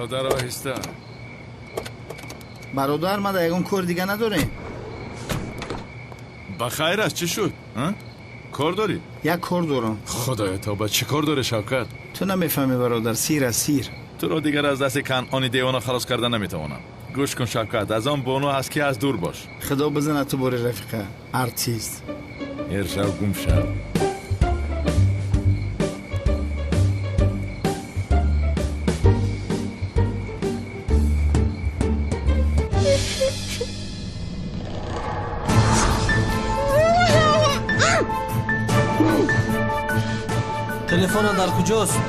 Бародар, оҳиста. Бародар, ма дар ягон кор дига надорем. Ба хайр аст, чӣ шуд? Кор дорӣ? Як кор дорам. Худоё, тавба, чӣ кор дорӣ, Шавкат? Ту намефаҳмӣ, бародар, сир аст, сир. Туро дигар аз дасти Канъони девона халос карда наметавонам. Гӯш кун, Шавкат, аз он бону ҳаст ки аз дур бош. Худо бизанад ту бори рафиқа, артист. Эршав, гум шав. Телефона дар куҷост?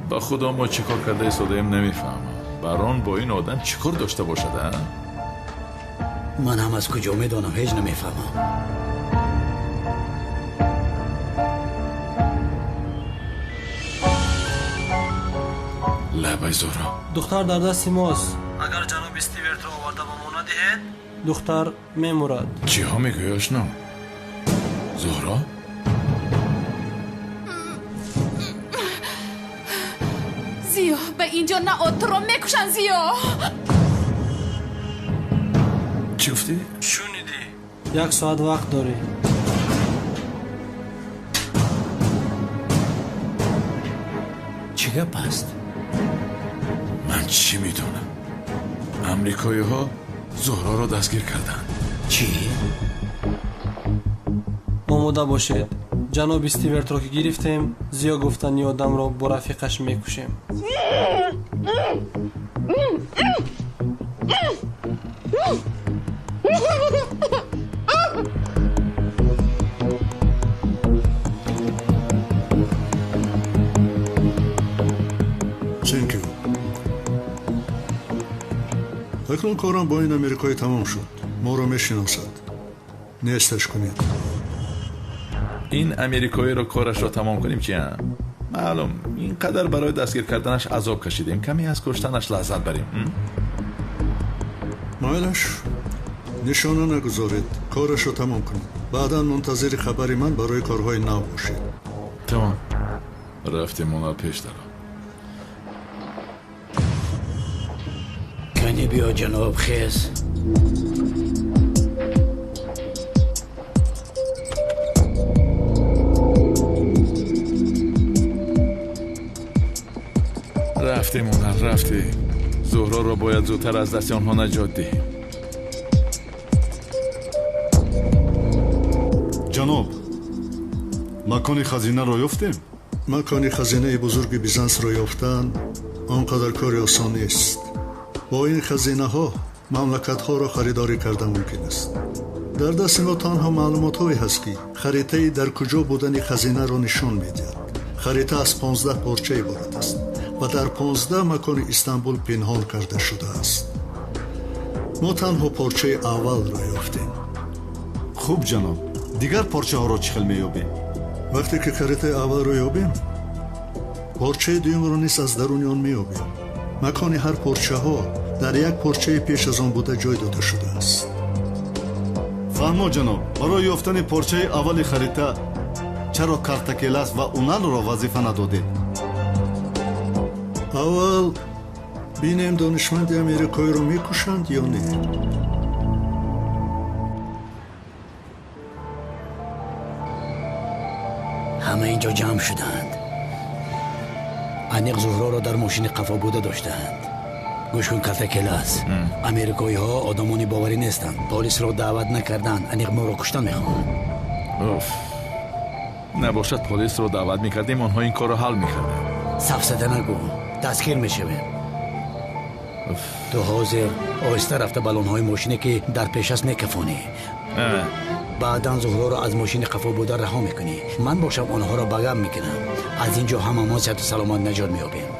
Ба худо, мо чӣ кор карда истодаем, намефаҳмам. Барон бо ин одам чӣ кор дошта бошад, а? Ман ҳам аз куҷо медонам, ҳеҷ намефаҳмам. Лабай, Зуҳро. Духтар дар дасти мост. Агар ҷаноби Стивертро оварда ба мо надиҳед, духтар мемурад. Чиҳо мегӯӣ, ошно? Зуҳро? Зиё, ба инҷо наод, туро мекушанд, Зиё. Чӣ гуфтӣ? Шунидӣ? Як соат вақт дорӣ. Чӣ гап аст? Ман чӣ медонам? Амрикоиҳо Зуҳроро дастгир карданд. Чӣ? Омода бошед. Ҷаноби Стивертро ки гирифтем, Зиё гуфтани одамро бо рафиқаш мекушем. Thank you. Акнун корам бо ин америкоӣ тамом шуд. Моро мешиносад. Несташ кунед. Ин америкоиро корашро тамом кунем, чи? Маълум, ин қадар барои дастгир карданаш азоб кашидем, каме аз куштанаш лаззат барем. Майлаш, нишона нагузоред, корашро тамом кунед. Баъдан мунтазири хабари ман барои корҳои нав бошед. Тамом, рафтем, онал пеш даро. Кани биё, ҷаноб, хез. Рафтем, онал, рафтем. Зуҳроро бояд зудтар аз дасти онҳо наҷот диҳем. Ҷаноб, макони хазинаро ёфтем? Макони хазинаи бузурги Бизансро ёфтан он қадар кори осон нест. Бо ин хазинаҳо мамлакатҳоро харидорӣ карда мумкин аст. Дар дасти мо танҳо маълумотҳое ҳаст, ки харитаи дар куҷо будани хазинаро нишон медиҳад. Харита аз 15 порча иборат аст ва дар 15 макони Истанбул пинҳон карда шудааст. Мо танҳо порчаи аввалро ёфтем. Хуб, ҷаноб, дигар порчаҳоро чӣ хел меёбем? Вақте ки харитаи аввалро ёбем, порчаи дуюмро низ аз даруни он меёбем. Макони ҳар порчаҳо дар як порчаи пеш аз он буда ҷой дода шудааст. Фаҳмо, ҷаноб, барои ёфтани порчаи аввали харита чаро Картакелас ва Уналро вазифа надодед? Аввал бинем, донишманди америкоиро мекушанд ё не. Ҳама инҷо ҷамъ шуданд. Аниқ Зуҳроро дар мошини қафо буда доштаанд. Гӯш кун, Картакелас, америкоиҳо одамони боварӣ нестанд. Полисро даъват накарданд, аниқ моро куштан мехоҳанд. Уф, набошад полисро даъват мекардем, онҳо ин корро ҳал мекарданд. Сафсата нагӯ, дастгир мешавем. Ту ҳозир оҳиста рафта баллонҳои мошине ки дар пеш аст мекафонӣ. Баъдан Зуҳроро аз мошини қафо буда раҳо мекунӣ. Ман бошам онҳоро ба гап мекунам. Аз ин ҷо ҳамамон сиҳату саломат наҷот меёбем.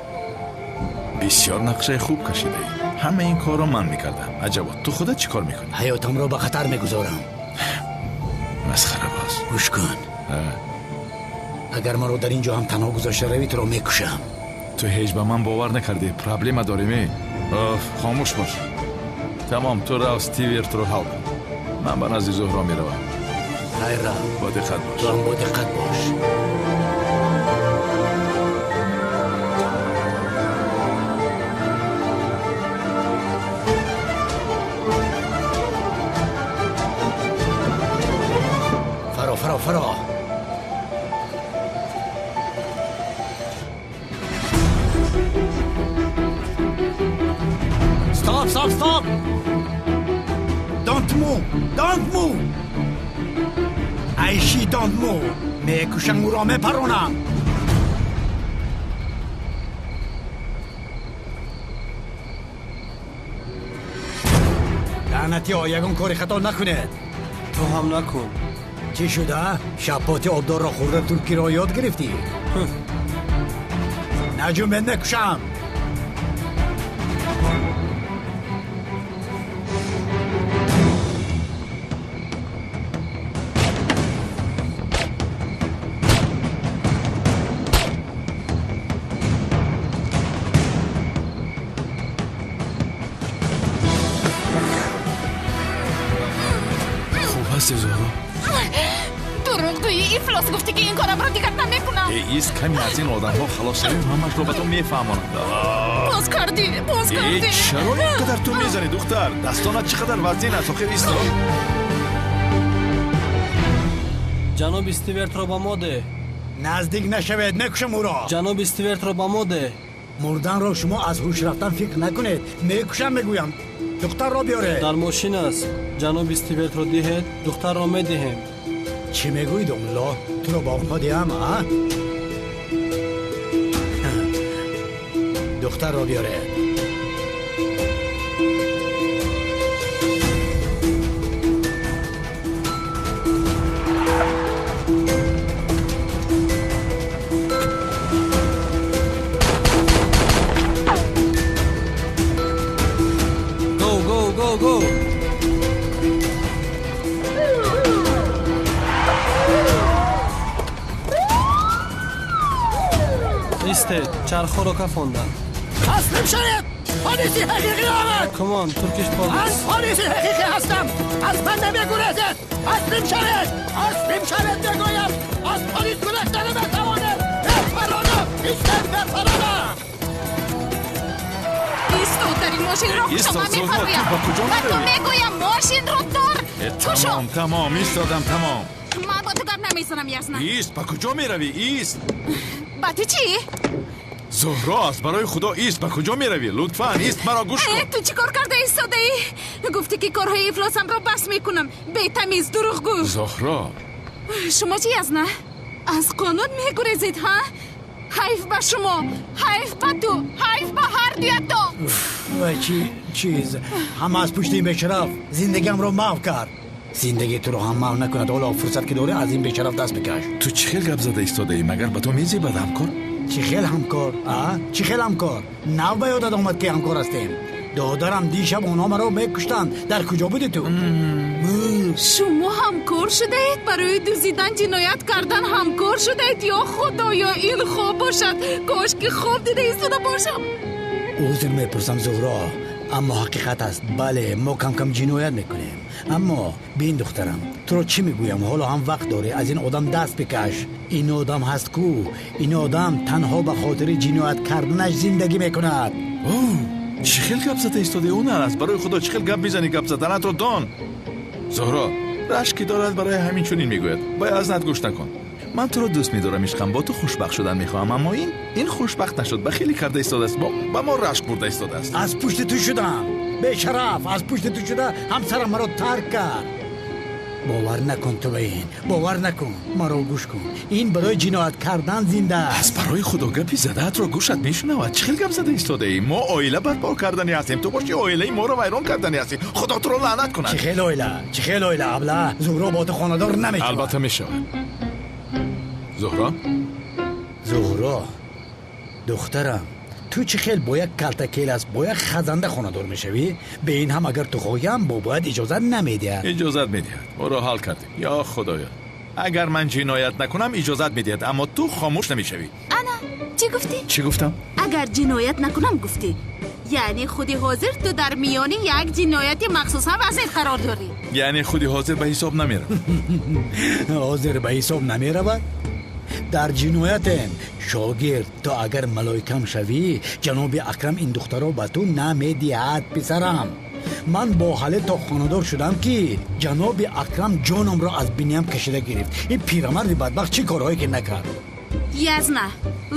Бисёр нақшаи хуб кашидаӣ. Ҳама ин корро ман мекардам. Аҷабо, ту худат чӣ кор мекунӣ? Ҳаётамро ба хатар мегузорам. Масхарабоз. Гӯш кун. Агар маро дар ин ҷо ҳам танҳо гузошта равӣ, туро мекушам. Ту ҳеҷ ба ман бовар накардӣ. Проблема дорем, э? Хомӯш бош. Тамом, ту рав Стивертро ҳал кун. Ман ба назди Зуҳро меравам. Хайр, рав. Бо диққат бош. Ту ҳам бо диққат бош. Фаро, фаро, фаро. Stop, stop, stop! Don't move! Don't move! Айши, don't move! Мекушам ӯро, мепаронам! Лаънатиҳо, ягон кори хато накунед. Ту ҳам накун. Чӣ шуда? Шапоти обдорро хӯрда туркиро ёд гирифтӣ? Наҷум, мекушам! Хуб ҳасти, Зуҳро? Дурӯғгӯӣ, ифлос, гуфтӣ ки ин корамро дигар намекунам. Ист, каме аз ин одамҳо халос шавем, ҳамашро ба ту мефаҳмонам. Боз кардӣ, боз кардӣ. Чаро ин қадар ту мезанӣ, духтар? Дастонат чӣ қадар вазнин аст, охир исто. Ҷаноби Стивертро ба мо деҳ. Наздик нашавед, мекушам ӯро. Ҷаноби Стивертро ба мо деҳ. Мурданро шумо аз ҳуш рафтан фикр накунед. Мекушам, мегӯям. Духтарро биёред. Дар мошин аст. Ҷаноби Стивертро диҳед, духтарро медиҳем. Чӣ мегӯӣ, домулло? Туро ба онҳо диҳам, а? Духтарро биёред. Go, go, go, go! Истед, чархҳоро кафонданд. Таслим шавед! Полиси ҳақиқӣ омад! Come on, Turkish Ман police. полиси ҳақиқӣ ҳастам! Аз ман намегурезед! Таслим шавед! Таслим шавед, мегӯям! Аз полис гурехта наметавонед! Мепаронам! Истед, мепаронам! Исто, дар ин мошинро Исто, кушо, ман Зуҳро, мефармоям. ту ба куҷо Ба ту меравӣ? мегӯям, мошинро дор. Кушо. Тамом, тамом, истодам, тамом. Ман бо ту гап намезанам, ясна? Ист, ба куҷо меравӣ? Ист. Ба ту чӣ? Зуҳро, аз барои Худо ист, ба куҷо меравӣ? Лутфан, ист, маро гӯш кун. Ту чӣ кор карда истодаӣ? Гуфтӣ ки корҳои ифлосамро бас мекунам. Бетамиз, дурӯғгӯ. Зуҳро. Шумо чӣ, язна? Аз қонун мегурезед, ҳа? Ҳайф ба шумо, ҳайф ба ту, ҳайф ба ҳар дуятон. Вай, чӣ чиз? Ҳама аз пушти ин бешараф зиндагиамро маҳв кард. Зиндагии туро ҳам маҳв накунад. Ҳоло фурсат ки дорӣ, аз ин бешараф даст бикаш. Ту чӣ хел гап зада истодаӣ? Магар ба ту мезебад ҳамкор? Чӣ хел ҳамкор, а? Чӣ хел ҳамкор? Нав ба ёдат омад ки ҳамкор ҳастем? Додарам, дишаб онҳо маро мекуштанд. Дар куҷо будӣ ту? Шумо ҳамкор шудаед? Барои дуздидан, ҷиноят кардан ҳамкор шудаед? Ё Худоё, ин хоб бошад. Кош ки хоб дида истода бошам. Узр мепурсам, Зуҳро, аммо ҳақиқат аст. Бале, мо кам-кам ҷиноят мекунем. Аммо бин, духтарам, туро чӣ мегӯям, ҳоло ҳам вақт дорӣ, аз ин одам даст бикаш. Ин одам ҳаст кӯ, ин одам танҳо ба хотири ҷиноят карданаш зиндагӣ мекунад. Чӣ хел гап зада истодаи, ҳунар аст? Барои Худо, чӣ хел гап мезанӣ? Гап заданатро дон. Зуҳро рашк ки дорад, барои ҳамин чунин мегӯяд. Бай аз нат гӯш накун. Ман туро дӯст медорам, ишқам, бо ту хушбахт шудан мехоҳам, аммо ин хушбахт нашуд, ба хеле карда истодааст, ба мо рашк бурда истодааст. Аз пушти ту шудам, бешараф, аз пушти ту шуда ҳамсарам маро тарк кард. Бовар накун ту ба ин, бовар накун. Маро гӯш кун. Ин барои ҷиноят кардан зинда аст. Аз барои худо гапи задаатро гӯшат мешунавад. Чӣ хел гап зада истодаӣ? Мо оила барпо кардани ҳастем. Ту боши оилаи моро вайрон кардани ҳастӣ. Худо туро лаънат кунад. Чӣ хел оила? Чӣ хел оила, абла? Зуҳро бо ту хонадор намешавад. Албатта мешавад. Зуҳро? Зуҳро, духтарам, ту чӣ хел бо як калтакелас, бо як хазанда хонадор мешавӣ? Бе ин ҳам агар ту хоҳӣ ҳам бобоят иҷозат намедиҳад. Иҷозат медиҳад. Ӯро ҳал кардем. Ё худоё, агар ман ҷиноят накунам иҷозат медиҳад, аммо ту хомӯш намешавӣ. Ана, чӣ гуфтӣ? Чӣ гуфтам? Агар ҷиноят накунам гуфтӣ. Яъне худи ҳозир ту дар миёни як ҷинояти махсусан вазир қарор дорӣ. Яъне худи ҳозир ба ҳисоб намеравад. Ҳозир ба ҳисоб намеравад? Дар ҷиноятем. Шогирд, ту агар малоикам шавӣ, ҷаноби Акрам ин духтаро ба ту намедиҳад, писарам. Ман бо ҳале то хонадор шудам ки ҷаноби Акрам ҷонамро аз биниям кашида гирифт. Ин пирамарди бадбахт чӣ корҳое ки накард. Язна,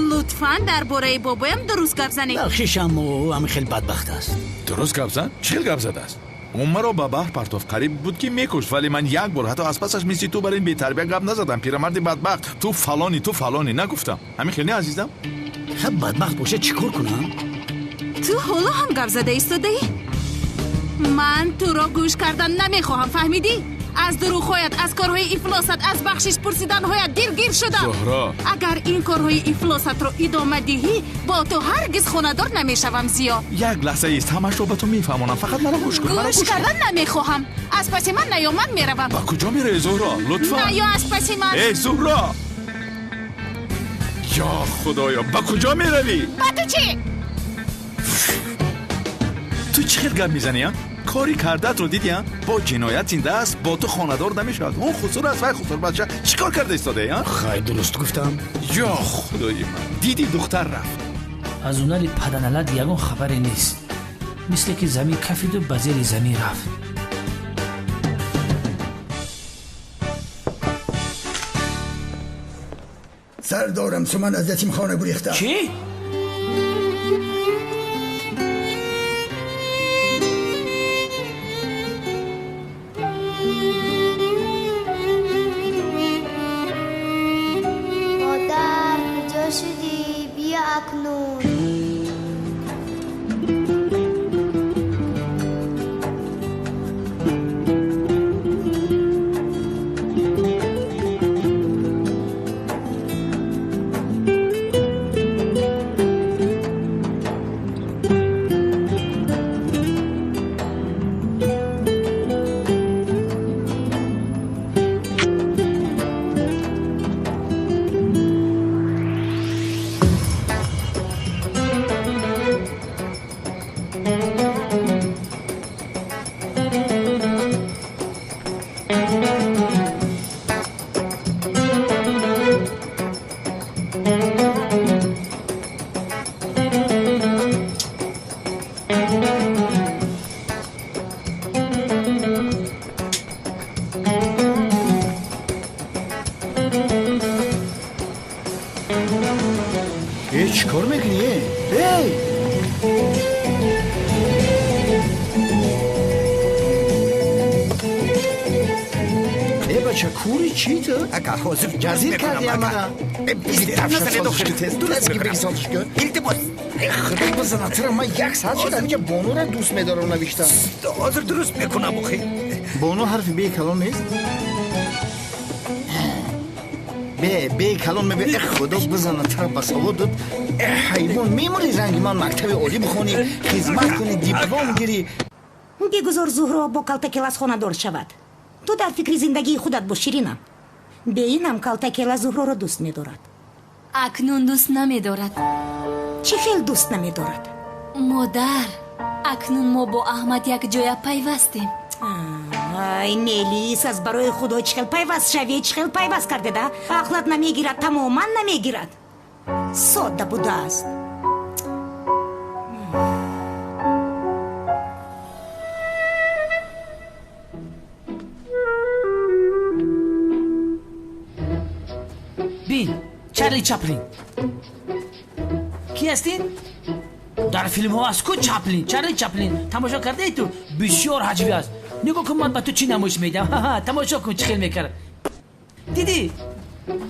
лутфан дар бораи бобоям дуруст гап занед. Бахшишам, ӯ ҳам хеле бадбахт аст. Дуруст гап зан? Чӣ хел гап задааст? Ӯ маро ба баҳр партофт. Қариб буд ки мекушт, вале ман як бор ҳатто аз пасаш мисли ту бар ин бетарбия гап назадам. Пирамарди бадбахт, ту фалонӣ, ту фалонӣ нагуфтам. Ҳамин хел не, азизам? Хаб бадбахт бошад, чӣ кор кунам? Ту ҳоло ҳам гап зада истодаӣ? Ман туро гӯш кардан намехоҳам, фаҳмидӣ? Аз дурӯғҳоят, аз корҳои ифлосат, аз бахшиш пурсиданҳоят дилгир шудам. Зуҳро, агар ин корҳои ифлосатро идома диҳӣ, бо ту ҳаргиз хонадор намешавам. Зиё, як лаҳза ист, ҳамашро ба ту мефаҳмонам. Фақат маро гӯш кун. Гӯш кардан намехоҳам. Аз паси ман наё, ман меравам. Ба куҷо меравӣ, Зуҳро? Лутфан наё аз паси ман. Эй Зуҳро, ё худоё, ба куҷо меравӣ? Ба ту чӣ? Ту чӣ хел гап мезанӣ, а? Кори кардаатро дидӣ, а? Бо ҷиноят зинда аст, бо ту хонадор намешавад. Он хусур аст, вай хусурбача. Чӣ кор карда истодаӣ, а? Хай, дуруст гуфтам. Ё худои ман, дидӣ духтар рафт. Аз ҳунари паданалат ягон хабаре нест. Мисле ки замин кафиду ба зери замин рафт. Сардорам, суман аз ятимхона гурехта. Чӣ? Чӣ кор мекунӣ? Эй! Э, бача, кури чӣ ту? Ака, ҳозир ҷазир кардӣ мана. Илтимос. Худо бизанад, туро ман як соат шуд ҳаминҷа бонуро дӯст медорам навиштам. Ҳозир дуруст мекунам, охи. Бону ҳарфи бе калон нест? Бе калон мебе. Э, худо бизанад, туро ба савод дод. Э, ҳайвон, мемурӣ ранги ман мактаби олӣ бихонӣ, хизмат кунӣ, диплом гирӣ. Бигузор Зуҳро бо калтакелас хонадор шавад. Ту дар фикри зиндагии худат бош, Ширинам. Бе инам калтакела Зуҳроро дӯст медорад. Акнун дӯст намедорад. Чӣ хел дӯст намедорад? Модар, акнун мо бо Аҳмад якҷоя пайвастем. Ай, Мелис, аз барои худо чӣ хел пайваст шавӣ, чӣ хел пайваст кардеда? Ақлат намегирад, тамоман намегирад. Содда будааст. Бин, Чарли Чаплин. Ки ҳастин? Дар филмҳо аст ку Чаплин, Чарли Чаплин. Тамошо кардаи ту? Бисёр ҳаҷвӣ аст. Нигоҳ кун, ман ба ту чӣ намоиш медиҳам. Тамошо кун, чӣ хел мекард. Дидӣ,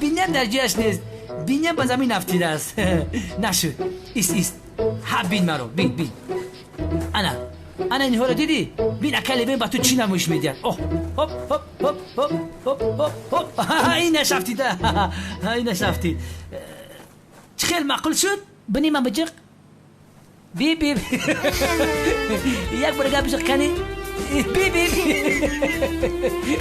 биням дар ҷояш нест, биням ба замин афтидааст. Нашуд. Ист, ист, ҳа, бин маро, бин, бин. Ана, ана инҳоро дидӣ? Бин, акай Левен ба ту чӣ намоиш медиҳад. Оҳ, ҳоп, ҳоп, ҳоп, ҳоп, ҳоп, ҳоп, ҳоп. Инаш афтида, инаш афтид. Чӣ хел маъқул шуд? Бини ман биҷиқ. Би, би. Як бор гап биҷиқ кани. Би, би.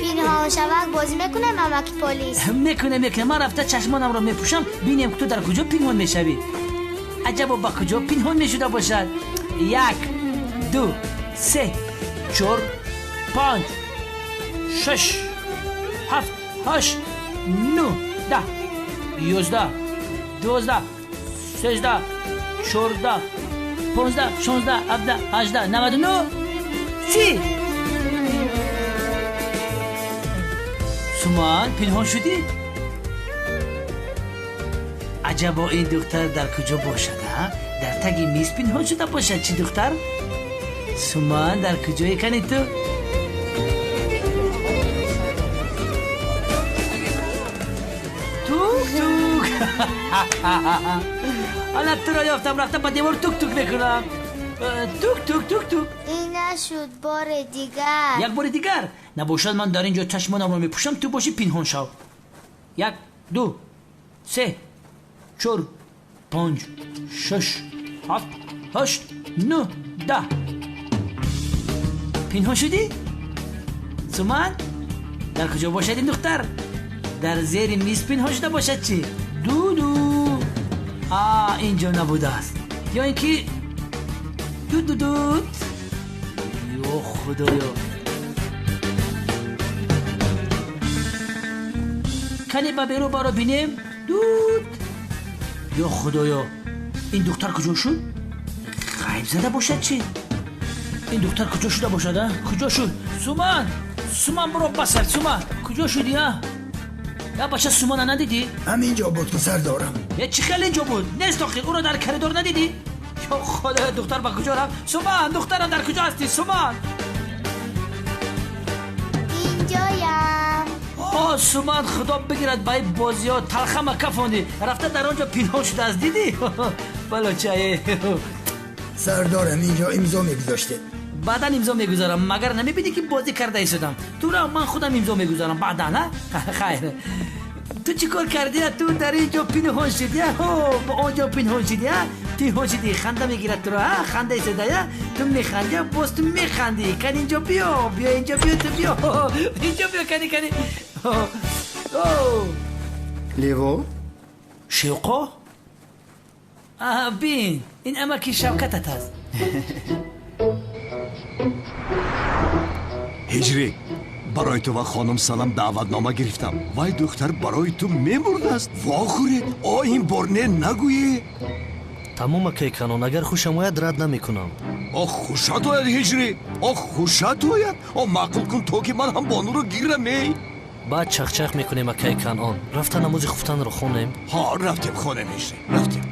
Пинҳоншавак бозӣ мекунем, амаки полис? Мекунем, мекунем. Ман рафта чашмонамро мепӯшам, бинем, ту дар куҷо пинҳон мешавӣ. Аҷабо, ба куҷо пинҳон мешуда бошад? Як, ду, се, чор, панҷ, шаш, ҳафт, ҳашт, нӯ, 10, 11, 12, 13, 14, 15, 16, 17, 18, 99, 30. Суман, пинҳон шудӣ? Аҷабо, ин духтар дар куҷо бошад, а? Дар таги миз пинҳон шуда бошад чӣ, духтар? Суман, дар куҷое кани ту? Тук тук. Ана туро ёфтам, рафта ба девор тук тук мекунам. Тук тук тук тук. Ин нашуд, бори дигар. Як бори дигар. Набошад, ман дар ин ҷо чашмонамро мепӯшам, ту бошӣ пинҳон шав. Як, ду, се, чор, панҷ, шаш, ҳафт, ҳашт, нӯ, 10. Пинҳон шудӣ? Суман, дар куҷо бошад ин духтар? Дар зери миз пинҳон шуда бошад чӣ? Дуду. А, ин ҷо набудааст. Ё ин ки дудудуд. Ё худоё. Кане ба берун баро бинем. Дуд. Ё худоё, ин духтар куҷо шуд? Ғайб зада бошад чӣ? Ин духтар куҷо шуда бошад, а? Куҷо шуд? Суман, Суман, биро басар, Суман, куҷо шудӣ, а? Я бача, Сумана надидӣ? Ҳамин ҷо буд, сардорам. Е, чӣ хел инҷо буд? Нест охир, ӯро дар коридор надидӣ? Ё худоё, духтар ба куҷо рафт? Суман, духтарам, дар куҷо ҳастӣ, Суман? Инҷоям. О, Суман, худо бигирад ба ин бозиҳо, талхама кафондӣ. Рафта дар он ҷо пинҳон шудааст, дидӣ? Балочае. Сардорам, инҷо имзо мегузоштед. Баъдан имзо мегузорам, магар намебинӣ, ки бозӣ карда истодам? Тура ман худам имзо мегузорам баъдан, а? Хайр. Ту чӣ кор кардӣ? Ту дар ин ҷо пинҳон шудӣ, ба он ҷо пинҳон шудӣ, а? Пинҳон шудӣ, ханда мегирад туро, а? Ханда истода, а? Ту механдӣ, боз ту механдӣ. Кани инҷо биё, биё инҷо биё, ту биё. Инҷо биё, кани, кани. Лево? Шевқо? Аҳа, бин, ин амаки Шавкатат аст. Ҳиҷрӣ, барои ту ва хонум Салам даъватнома гирифтам. Вай духтар барои ту мемурдааст. Вохӯред, о ин бор не нагӯӣ. Тамом, акай Канон, агар хушам ояд, рад намекунам. О, хушат ояд, Ҳиҷрӣ, о, хушат ояд. О, маъқул кун, то ки ман ҳам бонуро гирам, эй. Баъд чахчах мекунем, акай Канон. Рафта намози хуфтанро хонем. Ҳа, рафтем, хонем, Ҳиҷрӣ, рафтем.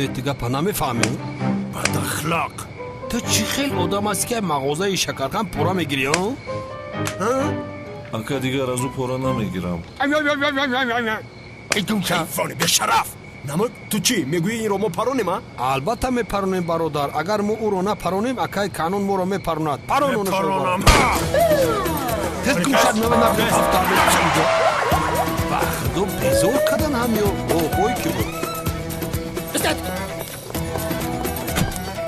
Э, ту гапа намефаҳмӣ? Бадахлоқ! Ту чӣ хел одам ҳастӣ, ки мағозаи шакархан пора мегирӣ, а? Ака, дигар аз ӯ пора намегирам. Ҳайвони бешараф! Намуд, ту чӣ мегӯӣ, инро мо паронем, а? Албатта мепаронем, бародар. Агар мо ӯро напаронем, акай Канон моро мепаронад. Парон. Мепаронам. Ба худо, безор кардан ҳам ё бобой ки буд. Истед!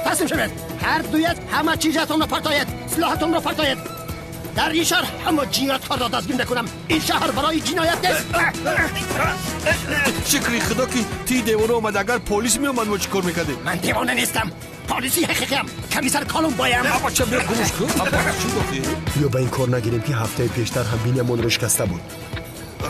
Таслим шавед! Ҳар дуят ҳама чизатонро партоед, силоҳатонро партоед. Дар ин шаҳр ҳама ҷинояткорро дастгир мекунам. Ин шаҳр барои ҷиноят нест. Шукри худо, ки ти девона омад. Агар полис меомад, мо чӣ кор мекардем? Ман девона нестам, полиси ҳақиқиам, комиссар Колумбоям. Бача, биё, гумш кун. Чӣ гуфтӣ? Биё, ба ин кор нагирем, ки ҳафтаи пештар ҳам бинямонро шикаста буд.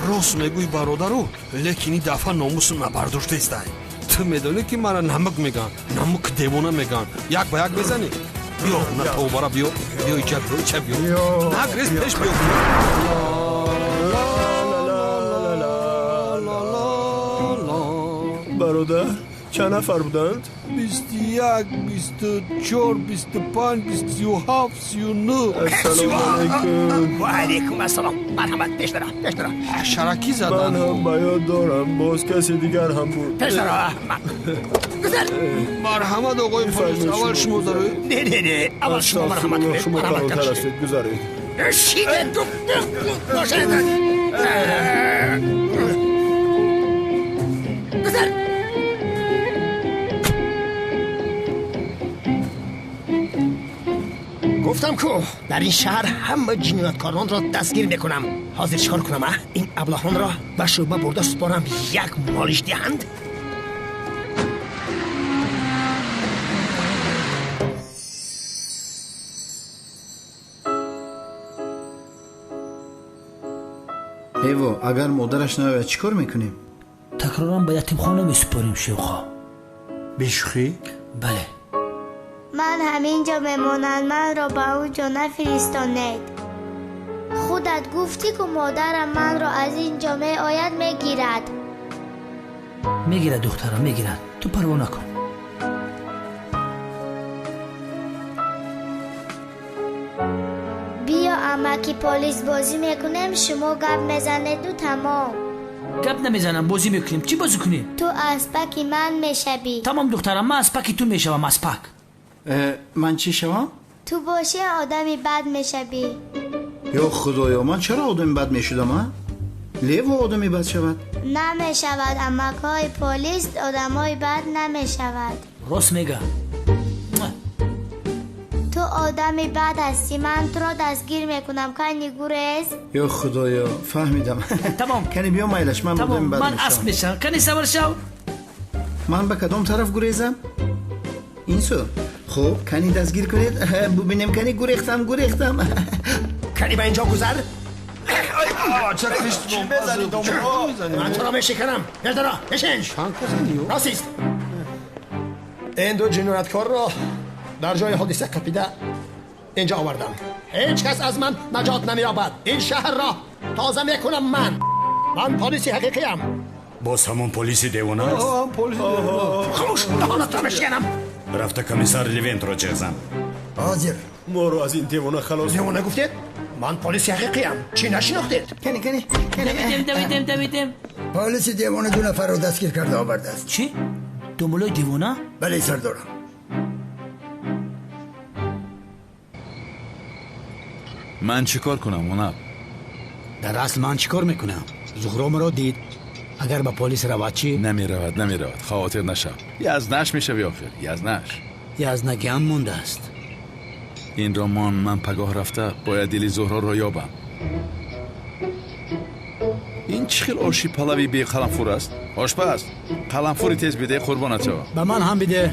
Рост мегӯӣ, бародару, лекин ин дафъа номусу набардоштаистай. Ту медонӣ, ки мара намук мегӯянд, намук девона мегӯянд. Як ба як мезанӣ. Биё, на тобара, биё, биё, ича биё, ича биё, нагрез, пеш биё. Бародар, Чанд нафар буданд? 21, 24, 25, 27, 39. Ассалому алайкум. Ва алайкум ассалом. Марҳамат, пеш дара, пеш дара. Ҳашаракӣ задан. Ман ҳам ба ёд дорам, боз касе дигар ҳам буд. Пеш дара, Аҳмад. Гузар. Марҳамат, оғои полис, аввал шумо дароед. Не, не, не, аввал шумо марҳамат кунед. Шумо калонтар ҳастед, гузаред. Шиде, ду, бошед. Гузар. Гуфтам ку дар ин шаҳр ҳама ҷинояткоронро дастгир мекунам. Ҳозир чикор кунам, а? Ин аблаҳонро ба шӯъба бурда супорам, як молиш диҳанд. Эво, агар модараш наояд, чӣ кор мекунем? Такроран ба ятимхона месупорем, шевхо. Бешӯхӣ? Бале. Ман ҳамин ҷо мемонам, манро ба он ҷо нафиристонед. Худат гуфтӣ ку модарам манро аз ин ҷо меояд мегирад. Мегирад, духтарам, мегирад. Ту парво накун. Биё амаки полис бозӣ мекунем, шумо гап мезанеду тамом. Гап намезанам, бозӣ мекунем. Чӣ бозӣ кунем? Ту аспаки ман мешавӣ. Тамом, духтарам, ман аспаки ту мешавам, аспак. Ман чӣ шавам? Ту бошӣ одами бад мешавӣ. Ё худоё, ман чаро одами бад мешудам, а? Лево одами бад шавад? Намешавад, амакҳои полис одамои бад намешавад. Рост мега. Ту одами бад ҳастӣ, ман туро дастгир мекунам. Кани гурез. Ё худоё, фаҳмидам. Тамом. Кани биё майлаш, ман одами бад ман асп мешавам. Кани савор шав. Ман ба кадом тараф гурезам? Ин сӯ. Хуб, кани дастгир кунед, бубинем, кани гурехтам, гурехтам. Кани ба инҷо гузар. Ман туро мешиканам. Пеш бишин. Ростист. Ин ду ҷинояткорро дар ҷои ҳодиса қапида инҷо овардам. Ҳеҷ кас аз ман наҷот намеёбад. Ин шаҳрро тоза мекунам ман. Ман полиси ҳақиқиям. Боз ҳамон полиси девона аст? Хомӯш, даҳонатро мешиканам. Рафта комиссар Левентро ҷеғ зан. Ҳозир. Моро аз ин девона халос. Девона гуфтед? Ман полиси ҳақиқиям. Чӣ нашинохтед? Кани, кани, кани. Давидем, давидем, давидем. Полиси девона ду нафарро дастгир карда овардааст. Чӣ? Думболои девона? Бале, сардорам. Ман чӣ кор кунам, Унаб? Дар асл ман чӣ кор мекунам? Зуҳро маро дид. Агар ба полис равад чӣ? Намеравад, намеравад. Хавотир нашав. Язнаш мешави охир, язнаш. Язнагиам мондааст. Ин роман ман пагоҳ рафта бояд дили Зуҳроро ёбам. Ин чӣ хел оши палави беқаламфур аст? Ошпаз, қаламфури тез биде, қурбонат шавам. Ба ман ҳам биде.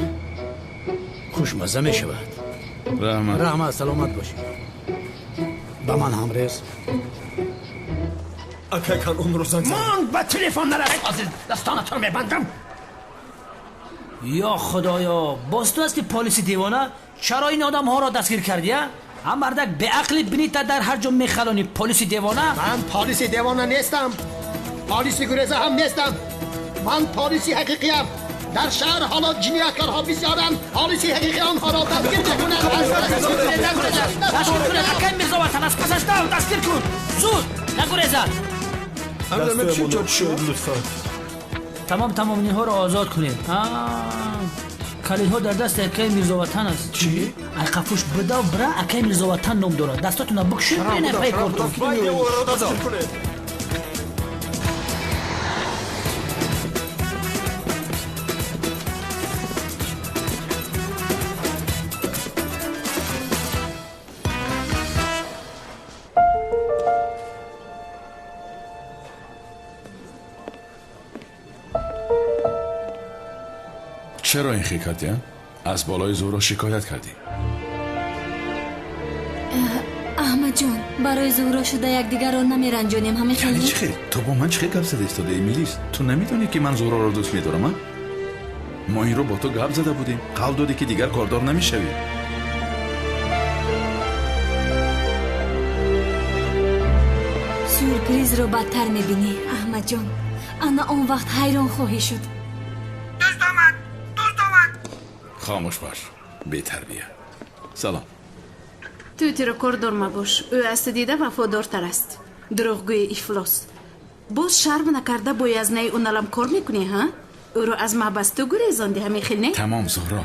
Хушмазза мешавад. Раҳмат. Раҳмат, саломат бошӣ. Ба ман ҳам рез. Акай Канонро занг зад. Ман ба телефон наравед, ҳозир дастонатро мебандам. Ё худоё, боз ту ҳасти полиси девона? Чаро ин одамҳоро дастгир кардӣ, а? Ҳам мардак беақли бинита дар ҳар ҷо мехалонӣ, полиси девона? Ман полиси девона нестам. Полиси гуреза ҳам нестам. Ман полиси ҳақиқиям. Дар шаҳр ҳоло ҷинояткорҳо бисёранд. Полиси ҳақиқӣ онҳоро дастгир мекунад. Дастгир кунед, акай Мирзоватан, аз пасаш дав, дастгир кун. Зуд, нагурезад. Тамом, тамом, инҳоро озод кунед. Калидҳо дар дасти акаи Мирзоватан аст. Чӣ? Айқафуш бидав бира, акаи Мирзоватан ном дорад. Дастотона бикушед, бирен пай кортон. Чаро ин хел кардӣ? Аз болои Зуҳро шикоят кардӣ. Аҳмадҷон, барои Зуҳро шуда якдигарро намеранҷонем, ҳамин хел? Чӣ хел? Ту бо ман чӣ хел гап зада истодаӣ, Милис? Ту намедонӣ, ки ман Зуҳроро дӯст медорам, а? Мо инро бо ту гап зада будем. Қавл додӣ, ки дигар кордор намешавӣ. Сюрпризро бадтар мебинӣ, Аҳмадҷон. Ана он вақт ҳайрон хоҳӣ шуд. Дӯст омад. Хомӯш бош, бетарбия. Салом. Ту тирокордор мабош, ӯ аз ту дида вафодортар аст. Дурӯғгӯи ифлос. Боз шарм накарда бо язнаи уналам кор мекунӣ, ҳа? Ӯро аз маҳбас ту гурезонди, ҳамин хел не? Тамом, Зуҳро.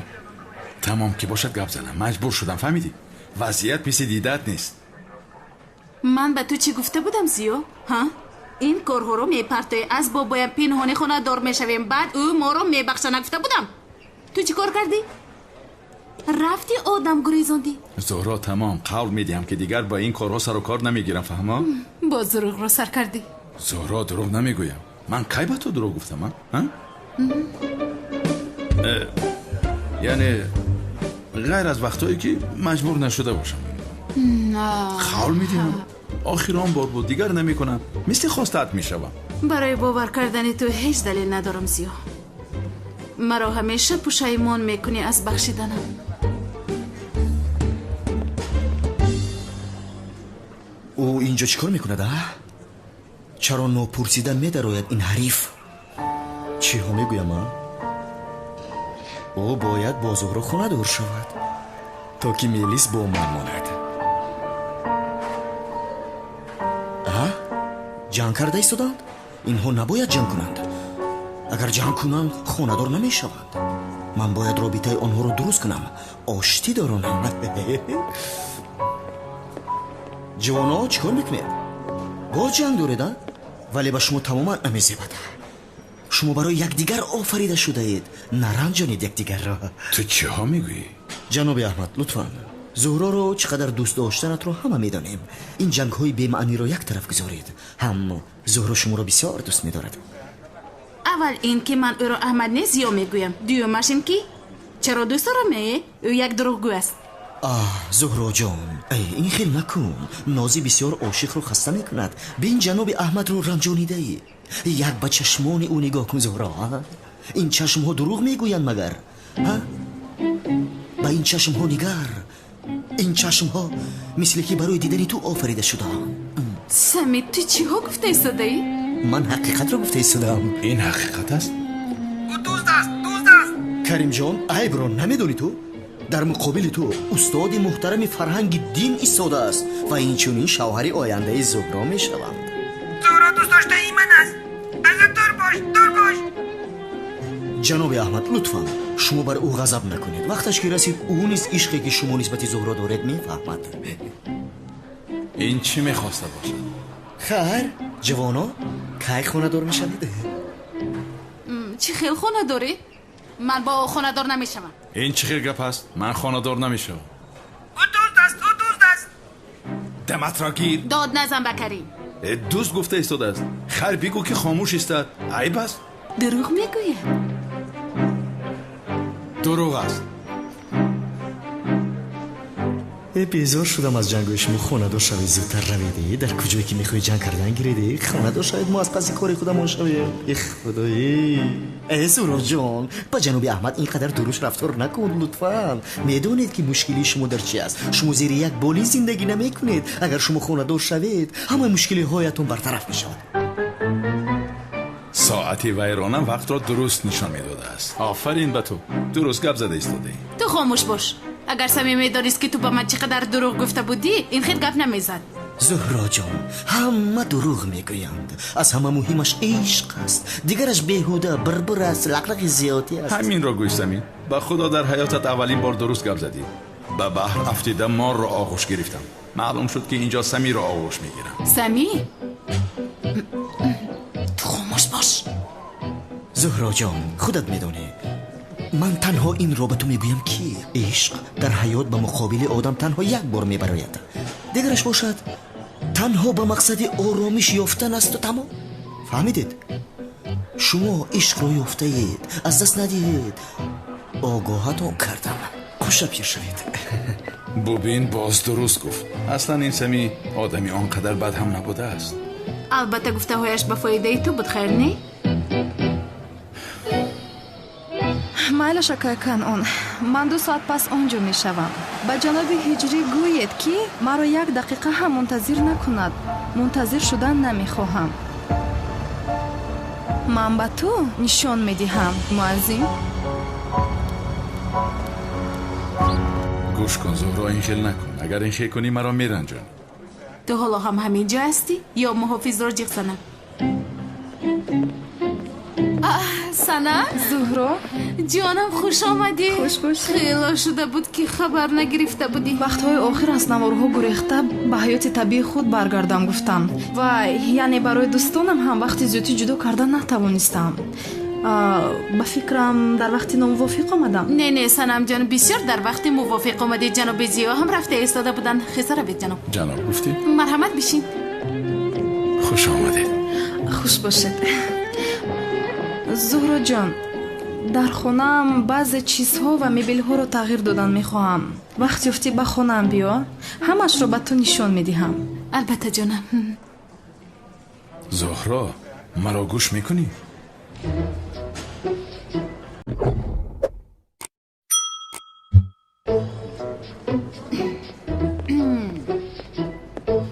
Тамом ки бошад гап занам. Маҷбур шудам, фаҳмидӣ? Вазъият мисли дидаат нест. Ман ба ту чӣ гуфта будам, Зиё? Ҳа? Ин корҳоро мепартоӣ, аз бобоям пинҳонӣ хонадор мешавем, баъд ӯ моро мебахша, нагуфта будам? Ту чӣ кор кардӣ? Рафти одам гурезондӣ. Зуҳро, тамом, қавл медиҳам ки дигар ба ин корҳо сару кор намегирам, фаҳмо? Боз дурӯғро сар кардӣ. Зуҳро, дурӯғ намегӯям. Ман кай ба ту дурӯғ гуфтам, а? Яъне ғайр аз вақтҳое ки маҷбур нашуда бошам. Қавл медиҳам, охир он бор буд, дигар намекунам. Мисли хостаат мешавам. Барои бовар кардани ту ҳеҷ далел надорам, Зиё. Маро ҳамеша пушаймон мекунӣ аз бахшиданам. Ӯ инҷо чӣ кор мекунад, а? Чаро нопурсида медарояд ин ҳариф? Чиҳо мегӯям, а? Ӯ бояд бо Зуҳро хонадор шавад, то ки Мелис бо ман монад. А? Ҷанг карда истоданд? Инҳо набояд ҷанг кунанд. Агар ҷанг кунанд, хонадор намешаванд. Ман бояд робитаи онҳоро дуруст кунам, оштӣ доронам. Ҷавоно, чӣ кор мекунед? Боз ҷанг доред, а? Вале ба шумо тамоман намезебад. Шумо барои якдигар офарида шудаед. Наранҷонед якдигарро. Ту чиҳо мегӯӣ? Ҷаноби Аҳмад, лутфан, Зуҳроро чӣ қадар дӯст доштанатро ҳама медонем. Ин ҷангҳои бемаъниро як тараф гузоред. Ҳам Зуҳро шуморо бисёр дӯст медорад. Аввал ин ки ман ӯро Аҳмад не, Зиё мегӯям. Дуюмаш ин ки чаро дӯст дорам, е? Ӯ як дурӯғгӯ аст. Аҳ, Зуҳроҷон, ин хел накун. Нози бисёр ошиқро хаста мекунад. Бин, ҷаноби Аҳмадро ранҷонидаӣ. Як ба чашмони ӯ нигоҳ кун, Зуҳро. Ин чашмҳо дурӯғ мегӯянд магар? Ба ин чашмҳо нигар. Ин чашмҳо мисли ки барои дидани ту офарида шудаанд. Самид, ту чиҳо гуфта истодаӣ? Ман ҳақиқатро гуфта истодаам. Ин ҳақиқат аст? Ӯ дузд аст, дузд аст. Каримҷон, айбро намедонӣ ту? Дар муқобили ту устоди муҳтарами фарҳанги дин истодааст ва инчунин шавҳари ояндаи Зуҳро мешаванд. Зуҳро дӯстдоштаи ман аст. Аз ӯ дур бош, дур бош. Ҷаноби Аҳмад, лутфан шумо бар ӯ ғазаб накунед. Вақташ ки расид, ӯ низ ишқе ки шумо нисбати Зуҳро доред мефаҳмад. Ин чӣ мехоста бошад? Хайр, ҷавоно, кай хонадор мешавед? Чӣ хел хонадорӣ? Ман бо ӯ хонадор намешавам. Ин чӣ хел гап аст? Ман хонадор намешавам. Ӯ дузд аст, ӯ дузд аст. Даматро гир. Дод назан ба Карим. Дузд гуфта истодааст. Хайр, бигӯ ки хомӯш истад. Айб аст? Дурӯғ мегӯяд. Дурӯғ аст. Безор шудам аз ҷангҳои шумо. Хонадор шавед, зудтар равед. Дар куҷое ки мехоҳед ҷанг кардан гиред. Хонадор шавед, мо аз паси кори худамон шавем. Э худоӣ! Э Зуҳроҷон, ба ҷаноби Аҳмад ин қадар дуруш рафтор накун, лутфан. Медонед ки мушкилии шумо дар чи аст? Шумо зери як болин зиндагӣ намекунед. Агар шумо хонадор шавед, ҳамаи мушкилиҳоятон бартараф мешавад. Соати вайрона вақтро дуруст нишон медодааст. Офарин ба ту, дуруст гап зада истодаӣ. Ту хомӯш бош. Агар Самӣ медонист ки ту ба ман чӣ қадар дурӯғ гуфта будӣ, ин хел гап намезад. Зуҳроҷон, ҳама дурӯғ мегӯянд. Аз ҳама муҳимаш ишқ аст. Дигараш беҳуда, бирбир аст, лақлақи зиёдӣ аст. Ҳаминро гӯй, Самӣ. Ба худо дар ҳаётат аввалин бор дуруст гап задӣ. Ба баҳр афтида морро оғӯш гирифтам. Маълум шуд ки инҷо Самиро оғӯш мегирам. Самӣ? Ту хомӯш бош. Зуҳроҷон, худат медонӣ, ман танҳо инро ба ту мегӯям ки ишқ дар ҳаёт ба муқобили одам танҳо як бор мебарояд. Дигараш бошад танҳо ба мақсади оромиш ёфтан асту тамом. Фаҳмидед? Шумо ишқро ёфтаед, аз даст надиҳед. Огоҳатон кардам. Хушапир шавед. Бубин, боз дуруст гуфт. Аслан ин Самӣ одами он қадар бад ҳам набудааст. Албатта гуфтаҳояш ба фоидаи ту буд, хайр не? Майлаш, акай Канъон, ман 2 соат пас он ҷо мешавам. Ба ҷаноби Ҳиҷрӣ гӯед, ки маро як дақиқа ҳам мунтазир накунад. Мунтазир шудан намехоҳам. Ман ба ту нишон медиҳам, муаззим. Гӯш кун Зуҳро, ин хел накун. Агар ин хел кунӣ маро меранҷонӣ. Ту ҳоло ҳам ҳамин ҷо ҳастӣ ё муҳофизро ҷиғ занам? Санам? Зуҳро? Ҷонам, хуш омадӣ. Хуш бошӣ. Хело шуда буд ки хабар нагирифта будӣ. Вақтҳои охир аз наворҳо гурехта ба ҳаёти табиии худ баргардам гуфтам. Вай, яъне барои дӯстонам ҳам вақти зиёдӣ ҷудо карда натавонистам. Ба фикрам дар вақти номувофиқ омадам. Не, не, Санамҷон, бисёр дар вақти мувофиқ омадӣ. Ҷаноби Зиё ҳам рафта истода буданд. Хеза равед, ҷаноб. Ҷаноб гуфтӣ? Марҳамат, бишин. Хуш омадед. Хуш бошед. Зуҳроҷон, дар хонаам баъзе чизҳо ва мебелҳоро тағйир додан мехоҳам. Вақт ёфтӣ ба хонаам биё, ҳамашро ба ту нишон медиҳам. Албатта, ҷонам. Зуҳро, маро гӯш мекунӣ?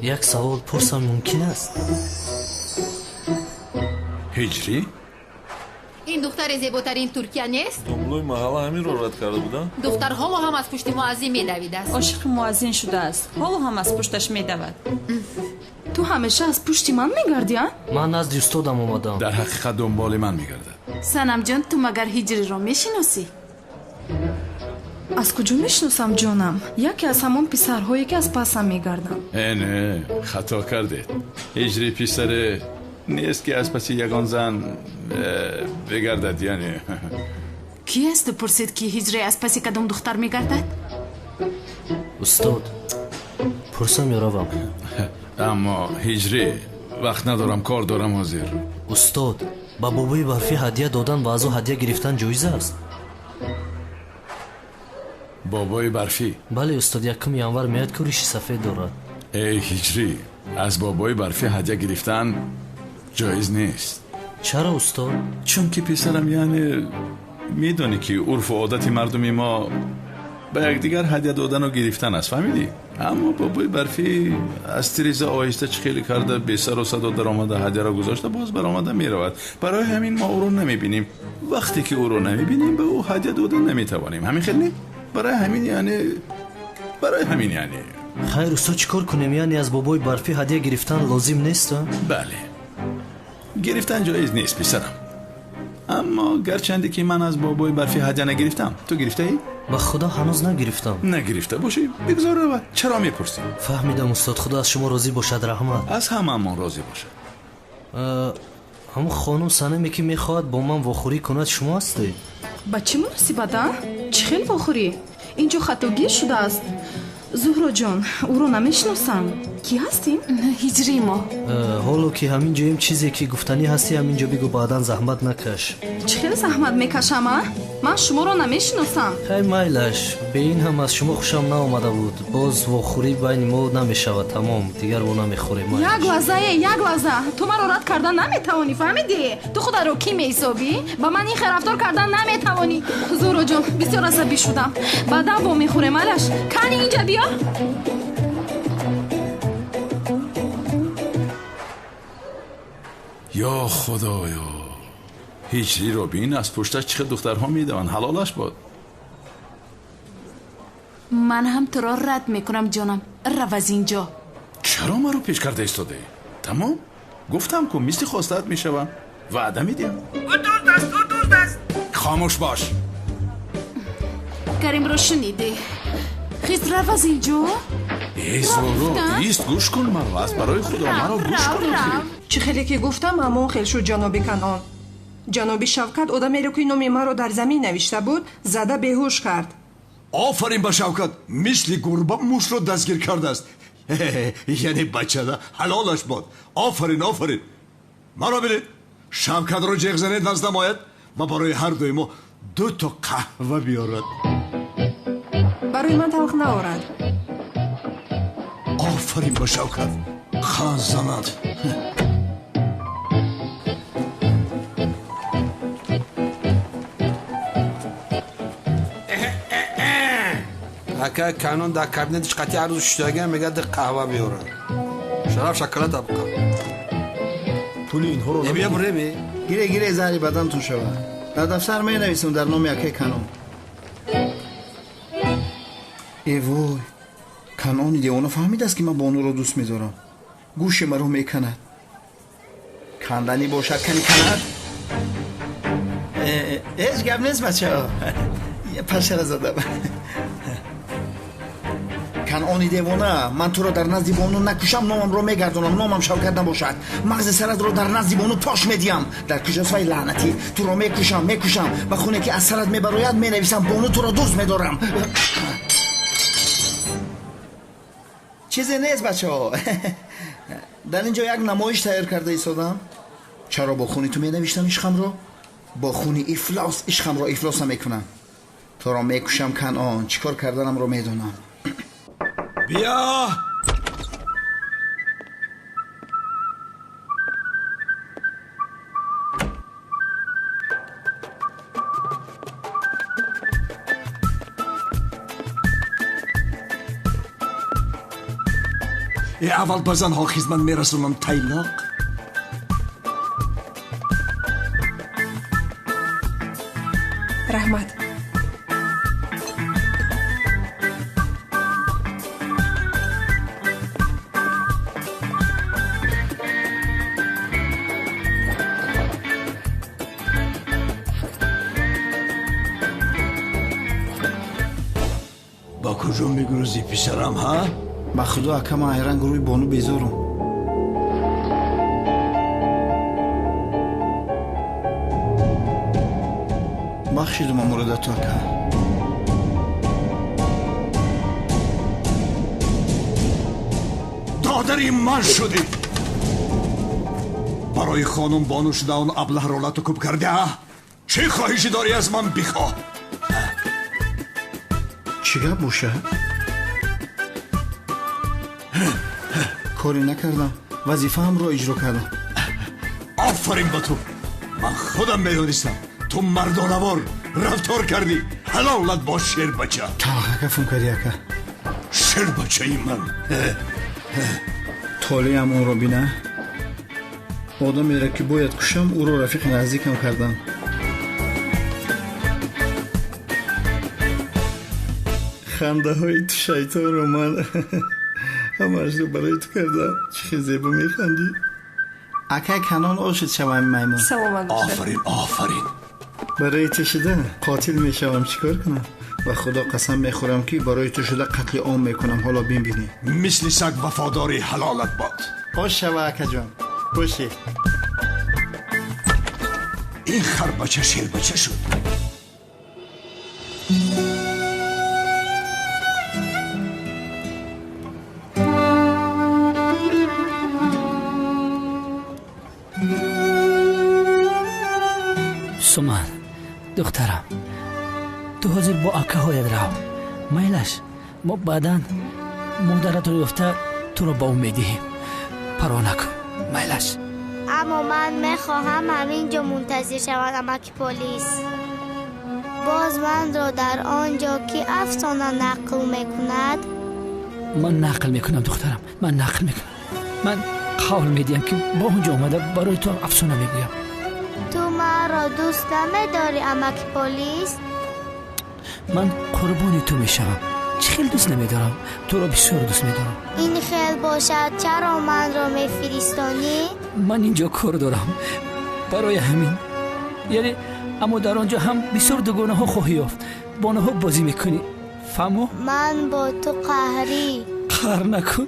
Як савол пурсам мумкин аст? Ҳиҷрӣ? Ин духтари зеботарин Туркия нест? Домлои маҳалла ҳаминро рад карда буданд? Духтар ҳоло ҳам аз пушти муаззин медавидааст. Ошиқи муаззин шудааст, ҳоло ҳам аз пушташ медавад. Ту ҳамеша аз пушти ман мегардӣ, а? Ман назди устодам омадам. Дар ҳақиқат дунболи ман мегардад. Санамҷон, ту магар Ҳиҷриро мешиносӣ? Аз куҷо мешиносам, ҷонам? Яке аз ҳамон писарҳое ки аз пасам мегарданд. Э, не, хато кардед. Ҳиҷри писаре нест ки аз паси ягон зан бигардад, яъне. Ки аст ту пурсид ки Ҳиҷри аз паси кадом духтар мегардад? Устод, пурсам ё равам? Аммо Ҳиҷрӣ, вақт надорам, кор дорам ҳозир. Устод, ба бобои барфӣ ҳадя додан ва аз ӯ ҳадя гирифтан ҷоиз аст? Бобои барфӣ? Бале, устод, 1 январ меояд, ку риши сафед дорад. Эй Ҳиҷрӣ, аз бобои барфӣ ҳадя гирифтан ҷоиз нест. Чаро, устод? Чунки писарам, яъне медонӣ ки урфу одати мардуми мо ба якдигар ҳадя додану гирифтан аст, фаҳмидӣ? Аммо бобои барфӣ аз тиреза оҳиста чӣ хеле карда бесару садо даромада ҳадяро гузошта боз баромада меравад. Барои ҳамин мо ӯро намебинем. Вақте ки ӯро намебинем, ба ӯ ҳадя дода наметавонем. Ҳамин хел не? Барои ҳамин яъне, барои ҳамин яъне. Хайр, устод, чӣ кор кунем? Яъне аз бобои барфӣ ҳадя гирифтан лозим нест? Бале, гирифтан ҷоиз нест, писарам. Аммо гарчанде ки ман аз бобои барфӣ ҳадя нагирифтам, ту гирифтаӣ? Ба худо ҳанӯз нагирифтам. Нагирифта бошӣ, бигзор равад. Чаро мепурсӣ? Фаҳмидам, устод, худо аз шумо розӣ бошад, раҳмат. Аз ҳамаамон розӣ бошад. Ҳамон хонум Санаме ки мехоҳад бо ман вохӯрӣ кунад, шумо ҳастед? Ба чӣ муносибат, а? Чӣ хел вохӯрӣ? Ин ҷо хатогӣ шудааст. Зуҳроҷон, ӯро намешиносам. Кӣ ҳастӣ? Ҳиҷри мо. Ҳоло ки ҳамин ҷоем, чизе ки гуфтанӣ ҳастӣ ҳамин ҷо бигӯ, баъдан заҳмат накаш. Чӣ хел заҳмат мекашам, а? Ман шуморо намешиносам. Хай, майлаш, бе ин ҳам аз шумо хушам наомада буд. Боз вохӯрӣ байни мо намешавад, тамом, дигар во намехӯрем. Як лаҳза, э, як лаҳза. Ту маро рад кардан наметавонӣ, фаҳмидӣ? Ту хударо кӣ меҳисобӣ? Ба ман ин хел рафтор кардан наметавонӣ. Зуҳроҷон, бисёр асабӣ шудам. Баъдан во мехӯрем, майлаш. Кани инҷа биё. Ё худоё, ҳиҷриро бин, аз пушташ чӣ хел духтарҳо медаванд. Ҳалолаш бод. Ман ҳам туро рад мекунам, ҷонам. Рав аз ин ҷо. Чаро маро пеш карда истодаӣ? Тамом, гуфтам ку мисли хостаат мешавам. Ваъда медиҳам. Ӯ дузд аст, ӯ дузд аст. Хомӯш бош. Каримро шунидӣ? Хиз, рав аз ин ҷо. Эй Зуҳро, ист, гӯш кун маро. Аз барои худо маро гӯш кун. Чӣ хеле ки гуфтам, ҳамон хел шуд, ҷаноби Канъон. Ҷаноби Шавкат одамеро ки номи маро дар замин навишта буд, зада беҳуш кард. Офарин ба Шавкат, мисли гурба мушро дастгир кардааст. Яъне бачада ҳалолаш бод. Офарин, офарин. Маро бинед, Шавкатро ҷеғ занед наздам ояд ва барои ҳар дуи мо 2 то қаҳва биёрад. Барои ман талх наорад. Офарин ба Шавкат, хан занад. Ака Канон дар кабинетиш қатъи ҳар рӯз шуштагиам мегӯяд қаҳва биёрад. Шараф шоколад абқа. Пули инҳоро Бия буреми. Гире, гире, заҳри бадантон шавад. Дар дафтар менависам дар номи акаи Канон. Э вой, Канони девона фаҳмидааст, ки ман Бонуро дӯст медорам. Гӯши маро меканад. Канданӣ бошад, кани канад. Ҳеҷ гап нест, бачаҳо, пашара задам. Канони девона, ман туро дар назди Бону накушам, номамро мегардонам, номам Шавкат набошад. Мағзи саратро дар назди Бону пош медиҳам. Дар куҷост вай лаънатӣ? Туро мекушам, мекушам. Ба хуне ки аз сарат мебарояд, менависам: Бону, туро дӯст медорам. Чизе нест, бачаҳо, дар ин ҷо як намоиш тайёр карда истодам. Чаро бо хуни ту менавиштам ишқамро? Бо хуни ифлос ишқамро ифлос намекунам. Туро мекушам, Канон, чӣ кор карданамро медонам. Биё. Аввал ба занҳо хизмат мерасонам, тайлоқ. Раҳмат. Ба куҷо мегурезӣ, писарам, ҳа? Ба худо, ака, ман айран гурӯҳи Бону безорум. Бахшиду мамуродату, ака. Додари ман шудӣ, барои хонум Бону шуда он аблаҳро лату куб кардӣ. Чӣ хоҳишӣ дорӣ, аз ман бихоҳ. Чӣ гап бошад? Коре накардам, вазифаамро иҷро кардам. Офарин ба ту! Ман худам медонистам, ту мардонавор рафтор кардӣ. Ҳалолат бош, шербача. Талхакафум кардӣ, ака. Шербачаи ман. Толеам онро бина. Одамеро, ки бояд кушам, ӯро рафиқи наздикам кардам. Хандаҳои ту шайтонро ман ҳамаашро барои ту кардам. Чӣ хел зебо механдӣ! Акай Канон, ошид шавам, маймун. Саломат бошед. Офарин, офарин. Барои ту шуда қотил мешавам, чӣ кор кунам? Ба худо қасам мехӯрам, ки барои ту шуда қатли ом мекунам. Ҳоло бинбинӣ. Мисли саг вафодорӣ, ҳалолат бод. Ош шава, акаҷон, бошӣ. Ин харбача шербача шуд. Суман, духтарам, ту ҳозир бо акаҳоят рав, майлаш? Мо баъдан модаратро ёфта, туро ба ӯ медиҳем. Парво накун, майлаш? Аммо ман мехоҳам ҳамин ҷо мунтазир шавам, амаки полис. Боз манро дар он ҷо ки афсона нақл мекунад? Ман нақл мекунам, духтарам, ман нақл мекунам. Ман қавл медиҳам, ки ба он ҷо омада барои ту афсона мегӯям. Ту маро дӯст намедорӣ, амаки полис? Ман қурбони ту мешавам. Чӣ хел дӯст намедорам? Туро бисёр дӯст медорам. Ин хел бошад, чаро манро мефиристонӣ? Ман инҷо кор дорам, барои ҳамин. Яъне, аммо дар он ҷо ҳам бисёр дугонаҳо хоҳӣ ёфт, бо онҳо бозӣ мекунӣ, фаҳмо? Ман бо ту қаҳрӣ. Қаҳр накун.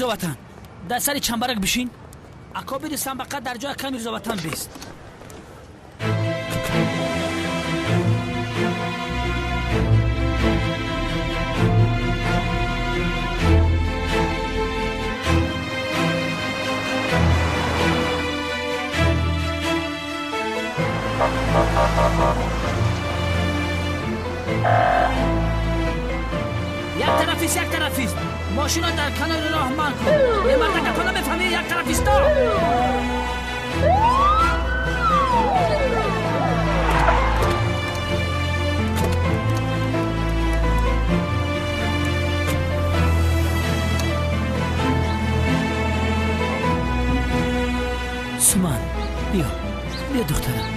Мирзоватан, дар сари чамбарак бишин. Акобири самбақа дар ҷои ака Мирзоватан бист. Як тарафист, як тарафист. Мошино дар канори роҳ манъ кун. Е мардака, ту намефаҳмӣ, як тарафисто. Суман, биё, биё духтарам.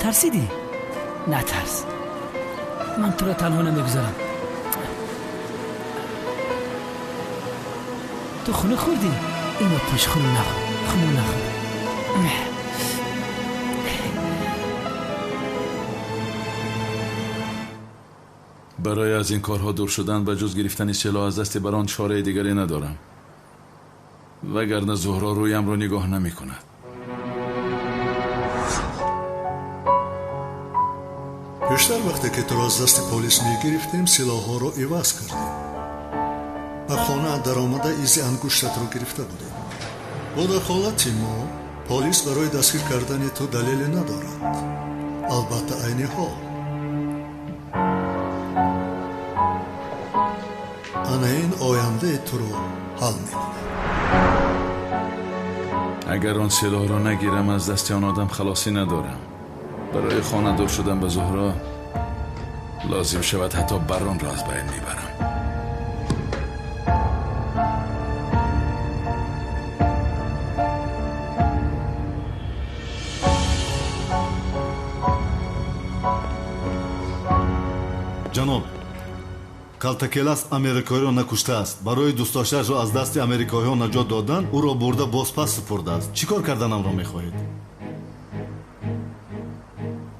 Тарсидӣ? Натарс, ман туро танҳо намегузорам. Ту хунук хӯрдӣ? Ино пӯш, хунук нахӯр, хунук нахӯр. Барои аз ин корҳо дур шудан ба ҷуз гирифтани силоҳ аз дасти барон чораи дигаре надорам, вагарна Зуҳро рӯямро нигоҳ намекунад. Пештар вақте ки туро аз дасти полис мегирифтем, силоҳҳоро иваз кардем. Ба хона даромада изи ангуштатро гирифта будем. Бо дахолати мо полис барои дастгир кардани ту далеле надорад. Албатта, айни ҳол. Ана ин ояндаи туро ҳал мекунад. Агар он силоҳро нагирам, аз дасти он одам халосӣ надорам. Барои хона дур шудан ба Зуҳро лозим шавад, ҳатто баронро аз байн мебарам. Ҷаноб, Калтакелас америкоиро накуштааст. Барои дӯстдоштаашро аз дасти америкоиҳо наҷот додан, ӯро бурда бозпас супурдааст. Чӣ кор карданамро мехоҳед?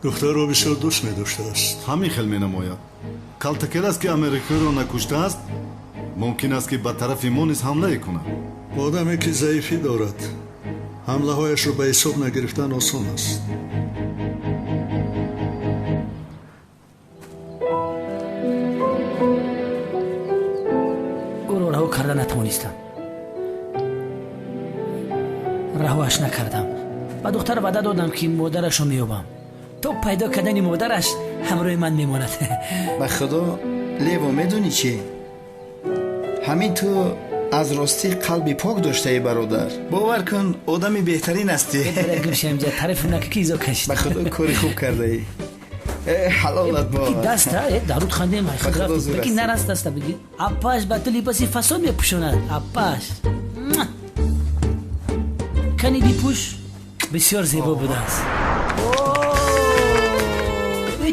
Духтарро бисёр дӯст медоштааст. Ҳамин хел менамояд. Калтакелас, ки америкоиро накуштааст, мумкин аст, ки ба тарафи мо низ ҳамлае кунад. Одаме ки заифӣ дорад, ҳамлаҳояшро ба ҳисоб нагирифтан осон аст. Ӯро раҳо карда натавонистам. Раҳоаш накардам. Ба духтар ваъда додам, ки модарашро меёбам. То пайдо кардани модараш ҳамроҳи ман мемонад. Ба худо, Лево, медонӣ чӣ? Ҳамин ту аз ростӣ қалби пок доштаи, бародар. Бовар кун, одами беҳтарин ҳастӣ. Гӯшамҷа, тарафи нака ки изо кашид. Ба худо, кори хуб кардаӣ. Ҳалолат бод. Даста, даруд хандем. Баки нараст даста биги. Апаш ба ту либоси фасон мепӯшонад. Апаш. Кани бипӯш, бисёр зебо будааст.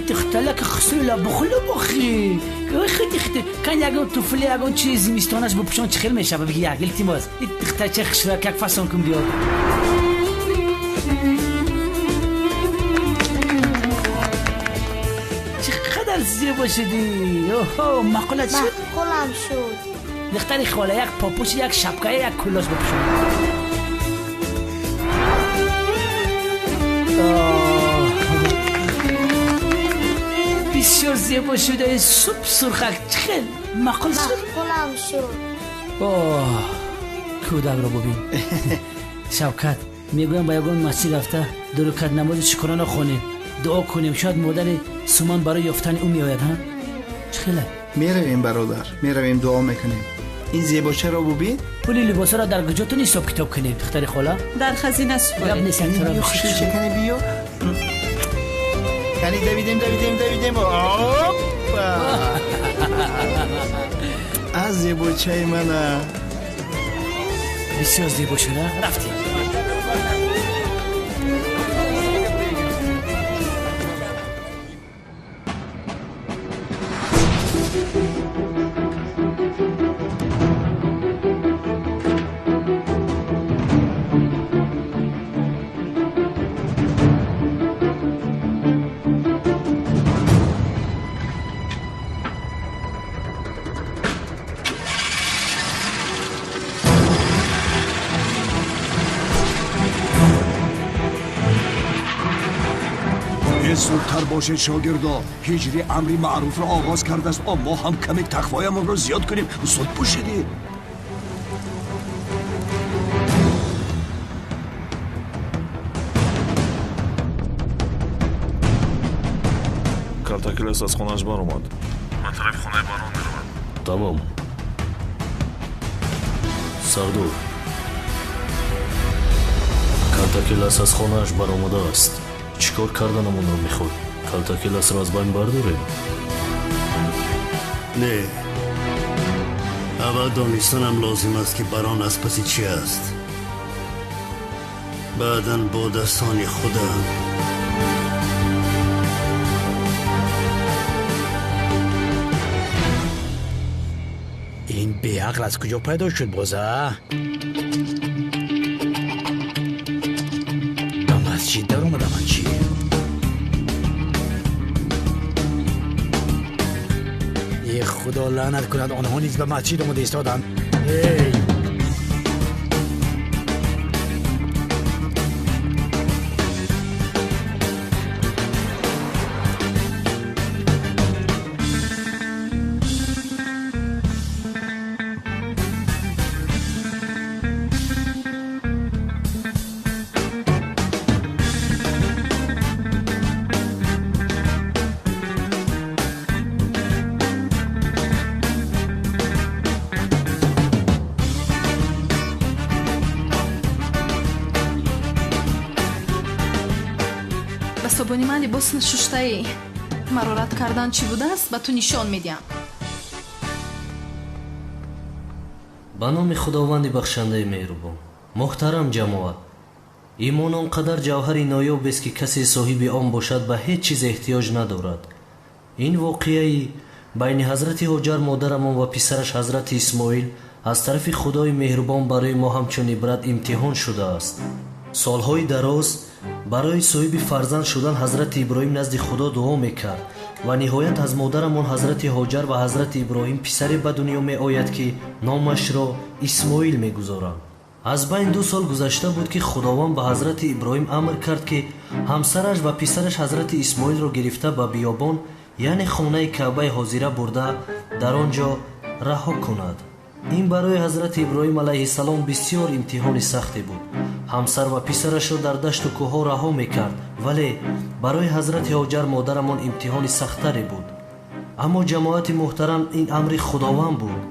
Духталак хусула бухлу бухи. Хити хити. Кан ягон туфли, ягон чиз зимистонаш бупӯшон, чӣ хел мешава? Биги як илтимос. Духтарча хушрак як фасон кун биёд. Чӣ қадар зебо шудӣ. Оҳо, маъқулат шуд? Маъқулам шуд. Духтари хола як попуш, як шапкая, як кулош бупӯшон. Бисёр зебо шудаи, суп сурхак, чӣ хел маъқул шуд? Маъқулам шуд. Оҳ, кӯдакро бубин. Шавкат, мегӯям ба ягон масҷид рафта ду рукат намози шукрона хонем, дуо кунем, шояд модари Суман барои ёфтани ӯ меояд. Ҳа, чӣ хела? Меравем, бародар, меравем, дуо мекунем. Ин зебочаро бубин. Пули либосаро дар куҷотон ҳисоб китоб кунем, духтари хола? Дар хазина супоред. Гап нест, як тараф. Кани биё. Кани давидем, давидем, давидем. Опа! Аз зебочаи мана. Бисёр зебо шуда. Рафтем. Зудтар бошед шогирдо, ҳиҷри амри маъруфро оғоз кардааст. Мо ҳам каме тақвоямонро зиёд кунем. Зуд бошедӣ. Калтакелес аз хонааш баромад. Ба тарафи хонаи барон меравад. Тамом. Сардор, Калтакелас аз хонааш баромадааст. Чӣ кор карданамонро мехоҳӣ? Калтакеласро аз байн бардорем? Не, аввал донистанам лозим аст, ки барон аз паси чӣ аст. Баъдан бо дастони худам. Ин беақл аз куҷо пайдо шуд боза? Ба масҷид даромадам ман чӣ? Е худо лаънат кунад, онҳо низ ба масҷид омада истоданд. Эй! Собони ман либос нашуштаӣ. Маро рад кардан чӣ будааст, ба ту нишон медиҳам. Ба номи Худованди бахшандаи меҳрубон. Муҳтарам ҷамоат, имон он қадар ҷавҳари ноёбест, ки касе соҳиби он бошад ба ҳеҷ чиз эҳтиёҷ надорад. Ин воқеаи байни ҳазрати Ҳоҷар модарамон ва писараш ҳазрати Исмоил аз тарафи Худои меҳрубон барои мо ҳамчун ибрат имтиҳон шудааст. Солҳои дароз барои соҳиби фарзанд шудан ҳазрати Иброҳим назди Худо дуо мекард ва ниҳоят аз модарамон ҳазрати Ҳоҷар ва ҳазрати Иброҳим писаре ба дунё меояд, ки номашро Исмоил мегузоранд. Аз байн 2 сол гузашта буд, ки Худованд ба ҳазрати Иброҳим амр кард, ки ҳамсараш ва писараш ҳазрати Исмоилро гирифта ба биёбон, яъне хонаи Каъбаи ҳозира бурда дар он ҷо раҳо кунад. Ин барои ҳазрати Иброҳим алайҳиссалом бисёр имтиҳони сахте буд. Ҳамсар ва писарашро дар дашту кӯҳҳо раҳо мекард, вале барои ҳазрати Ҳоҷар модарамон имтиҳони сахттаре буд. Аммо ҷамоати муҳтарам, ин амри Худованд буд.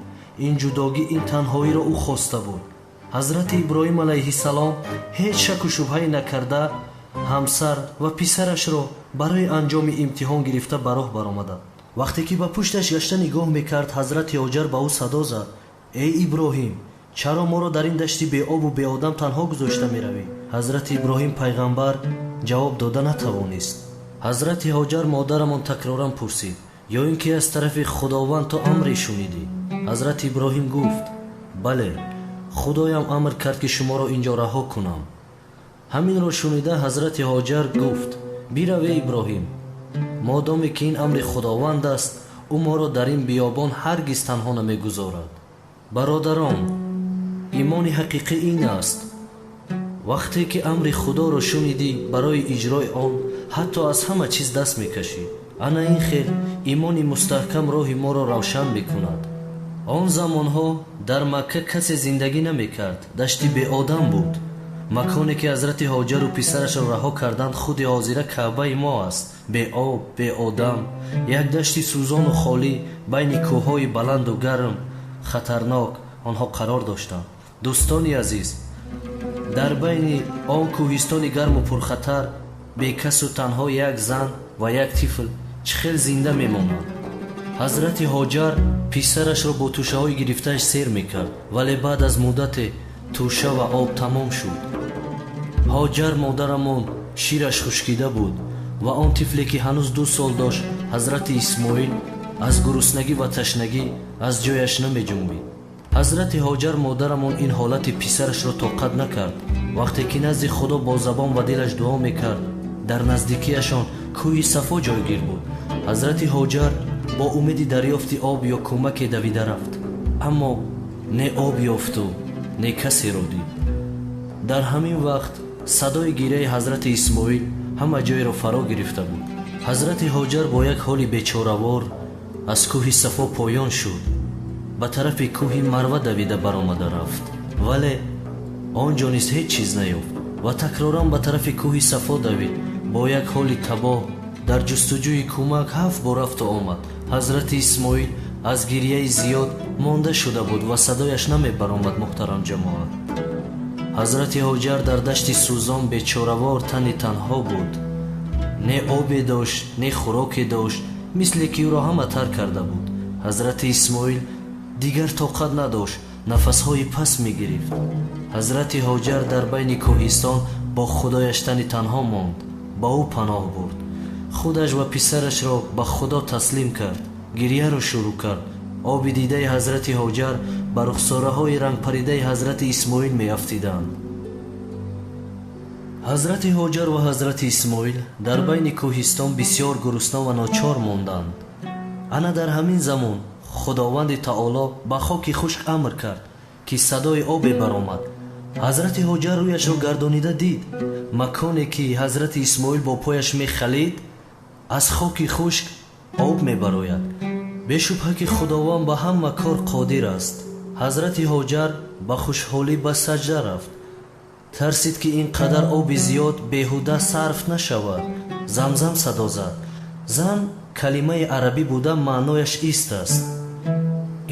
Ин ҷудогӣ, ин танҳоиро ӯ хоста буд. Ҳазрати Иброҳим алайҳиссалом ҳеҷ шаку шубҳае накарда ҳамсар ва писарашро барои анҷоми имтиҳон гирифта ба роҳ баромаданд. Вақте ки ба пушташ гашта нигоҳ мекард, ҳазрати Ҳоҷар ба ӯ садо зад: эй Иброҳим, чаро моро дар ин дашти беобу беодам танҳо гузошта меравӣ? Ҳазрати Иброҳим пайғамбар ҷавоб дода натавонист. Ҳазрати Ҳоҷар модарамон такроран пурсид: ё ин ки аз тарафи Худованд ту амре шунидӣ? Ҳазрати Иброҳим гуфт: бале, Худоям амр кард, ки шуморо инҷо раҳо кунам. Ҳаминро шунида ҳазрати Ҳоҷар гуфт: бирав, эй Иброҳим, модоме ки ин амри Худованд аст, ӯ моро дар ин биёбон ҳаргиз танҳо намегузорад. Бародарон, имони ҳақиқӣ ин аст: вақте ки амри Худоро шунидӣ, барои иҷрои он ҳатто аз ҳама чиз даст мекашӣ. Ана ин хел имони мустаҳкам роҳи моро равшан мекунад. Он замонҳо дар Макка касе зиндагӣ намекард, дашти беодам буд. Маконе ки ҳазрати Ҳоҷару писарашро раҳо карданд, худи ҳозира Каъбаи мо аст. Беоб, беодам, як дашти сӯзону холӣ байни кӯҳҳои баланду гарм, хатарнок онҳо қарор доштанд. Дӯстони азиз, дар байни он кӯҳистони гарму пурхатар бекасу танҳо як зан ва як тифл чӣ хел зинда мемонанд? Ҳазрати Ҳоҷар писарашро бо тӯшаҳои гирифтааш сер мекард, вале баъд аз муддате тӯша ва об тамом шуд. Ҳоҷар модарамон шираш хушкида буд ва он тифле ки ҳанӯз 2 сол дошт, ҳазрати Исмоил, аз гуруснагӣ ва ташнагӣ аз ҷояш намеҷунбид. Ҳазрати Ҳоҷар модарамон ин ҳолати писарашро тоқат накард. Вақте ки назди Худо бо забон ва дилаш дуо мекард, дар наздикиашон кӯҳи Сафо ҷойгир буд. Ҳазрати Ҳоҷар бо умеди дарёфти об ё кӯмаке давида рафт, аммо не об ёфту не касеро дид. Дар ҳамин вақт садои гиряи ҳазрати Исмоил ҳама ҷойро фаро гирифта буд. Ҳазрати Ҳоҷар бо як ҳоли бечоравор аз кӯҳи Сафо поён шуд, ба тарафи кӯҳи Марва давида баромада рафт, вале он ҷо низ ҳеҷ чиз наёфт ва такроран ба тарафи кӯҳи Сафо давид. Бо як ҳоли табоҳ дар ҷустуҷӯи кӯмак 7 бор рафту омад. Ҳазрати Исмоил аз гирияи зиёд монда шуда буд ва садояш намебаромад. Муҳтарам ҷамоат, ҳазрати Ҳоҷар дар дашти сӯзон бечоравор тани танҳо буд. Не обе дошт, не хӯроке дошт, мисле ки ӯро ҳама тарк карда буд. Ҳазрати Исмоил дигар тоқат надошт, нафасҳои пас мегирифт. Ҳазрати Ҳоҷар дар байни кӯҳистон бо худояш тани танҳо монд, ба ӯ паноҳ бурд. Худаш ва писарашро ба Худо таслим кард, гирияро шурӯъ кард. Оби дидаи ҳазрати Ҳоҷар ба рухсораҳои рангпаридаи ҳазрати Исмоил меафтиданд. Ҳазрати Ҳоҷар ва ҳазрати Исмоил дар байни кӯҳистон бисёр гурусна ва ночор монданд. Ана дар ҳамин замон Худованди Таоло ба хоки хушк амр кард, ки садои обе баромад. Ҳазрати Ҳоҷар рӯяшро гардонида дид, маконе ки ҳазрати Исмоил бо пояш мехалид, аз хоки хушк об мебарояд. Бешубҳа ки Худованд ба ҳама кор қодир аст. Ҳазрати Ҳоҷар ба хушҳолӣ ба саҷда рафт. Тарсид ки ин қадар оби зиёд беҳуда сарф нашавад. Замзам садо зад. Зам калимаи арабӣ буда маънояш ист аст.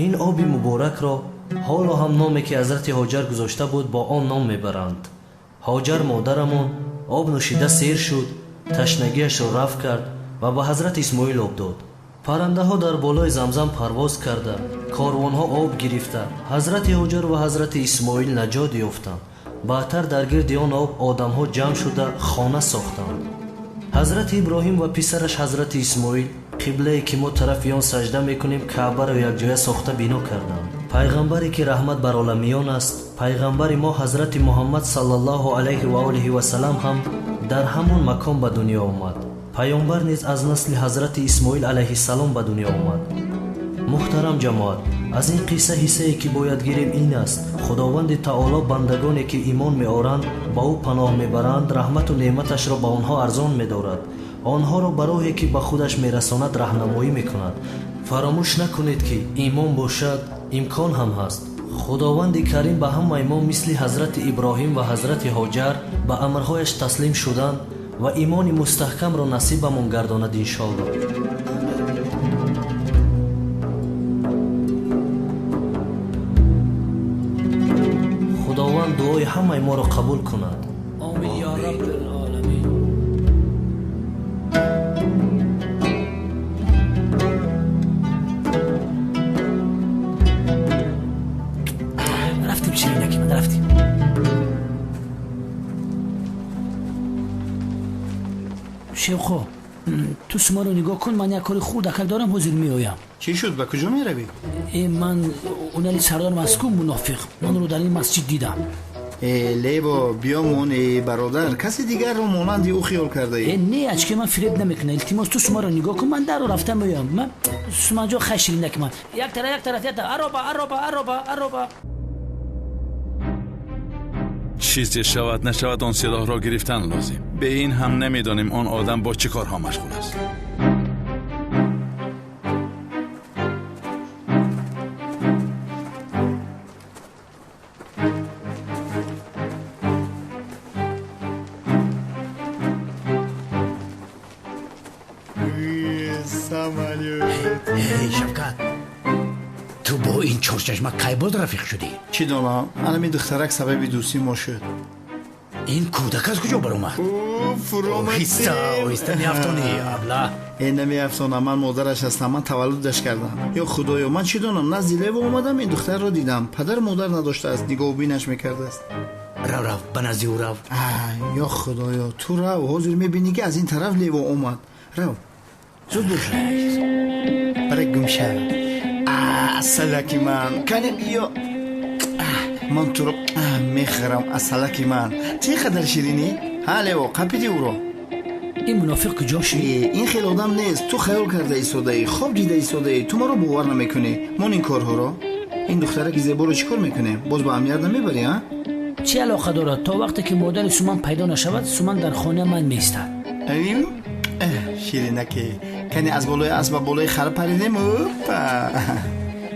Ин оби муборакро ҳоло ҳам номе ки ҳазрати Ҳоҷар гузошта буд бо он ном мебаранд. Ҳоҷар модарамон об нӯшида сер шуд, ташнагиашро рафт кард ва ба ҳазрати Исмоил об дод. Паррандаҳо дар болои Замзам парвоз карда, корвонҳо об гирифта, ҳазрати Ҳоҷар ва ҳазрати Исмоил наҷот ёфтанд. Баъдтар дар гирди он об одамҳо ҷамъ шуда хона сохтанд. Ҳазрати Иброҳим ва писараш ҳазрати Исмоил қиблае ки мо тарафи он саҷда мекунем Каъбаро якҷоя сохта бино карданд. Пайғамбаре ки раҳмат бар оламиён аст, пайғамбари мо ҳазрати Муҳаммад саллаллоҳу алайҳи ва олиҳи васалам ҳам дар ҳамон макон ба дунё омад. Пайғамбар низ аз насли ҳазрати Исмоил алайҳиссалом ба дунё омад. Муҳтарам ҷамоат, аз ин қисса ҳиссае ки бояд гирем ин аст: Худованди Таоло бандагоне ки имон меоранд, ба ӯ паноҳ мебаранд, раҳмату неъматашро ба онҳо арзон медорад, онҳоро ба роҳе ки ба худаш мерасонад раҳнамоӣ мекунад. Фаромӯш накунед ки имон бошад, имкон ҳам ҳаст. Худованди Карим ба ҳамаи мо мисли ҳазрати Иброҳим ва ҳазрати Ҳоҷар ба амрҳояш таслим шуданд ва имони мустаҳкамро насибамон гардонад иншоаллоҳ. Худованд дуои ҳамаи моро қабул кунад. Омин ё Раббул оламин. Рафтем ширинаки ман, рафтем. Шевқо, ту шуморо нигоҳ кун, ман як кори хурдакак дорам, ҳозир меоям. Чӣ шуд, ба куҷо меравӣ? Ман унали сардорам аст ку мунофиқ, манро дар ин масҷид дидам. Лебо, биёмон, бародар, каси дигарро монанди ӯ хиёл кардаӣ? Не, ачки ман фиреб намекунам. Илтимос, ту шуморо нигоҳ кун, ман даро рафта меоям. Ман суманҷо хай ширинаки ман. Як тараф, як тараф, як тараф. Ароба, ароба, ароба, ароба. Чизе шавад нашавад он силоҳро гирифтан лозим. Бе ин ҳам намедонем он одам бо чӣ корҳо машғул аст. Эй Шавкат, ту бо ин чорчашма кай боз рафиқ шудӣ? Чӣ донам, анами духтарак сабаби дӯстии мо шуд. Ин кӯдак аз куҷо баромад? Оҳиста, оҳиста, меафтонӣ, абла. Э, намеафтонам, ман модараш ҳастам, ман таваллудаш кардам. Ё худоё, ман чӣ донам, назди Лево омадам, ин духтарро дидам. Падару модар надоштааст, нигоҳубинаш мекардааст. Рав, рав, ба назди ӯ рав. Ё худоё, ту рав, ҳозир мебинӣ ки аз ин тараф Лево омад. Рав, зуд бош. Барак гум шав. Асалаки ман, кане биё. Ман туро мехӯрам, асалаки ман. Чӣ қадар ширинӣ? Ҳа, Лево, қапиди ӯро. Ин мунофиқ куҷо шуд? Ин хел одам нест. Ту хаёл карда истодаӣ, хоб дида истодаӣ. Ту маро бовар намекунӣ. Мон ин корҳоро. Ин духтараки зеборо чӣ кор мекунем? Боз ба амният намебарӣ, а? Чӣ алоқа дорад? То вақте ки модари Суман пайдо нашавад, Суман дар хонаи ман меистад. Ширинаке, кани аз болои асп ба болои хар паридем. Опа!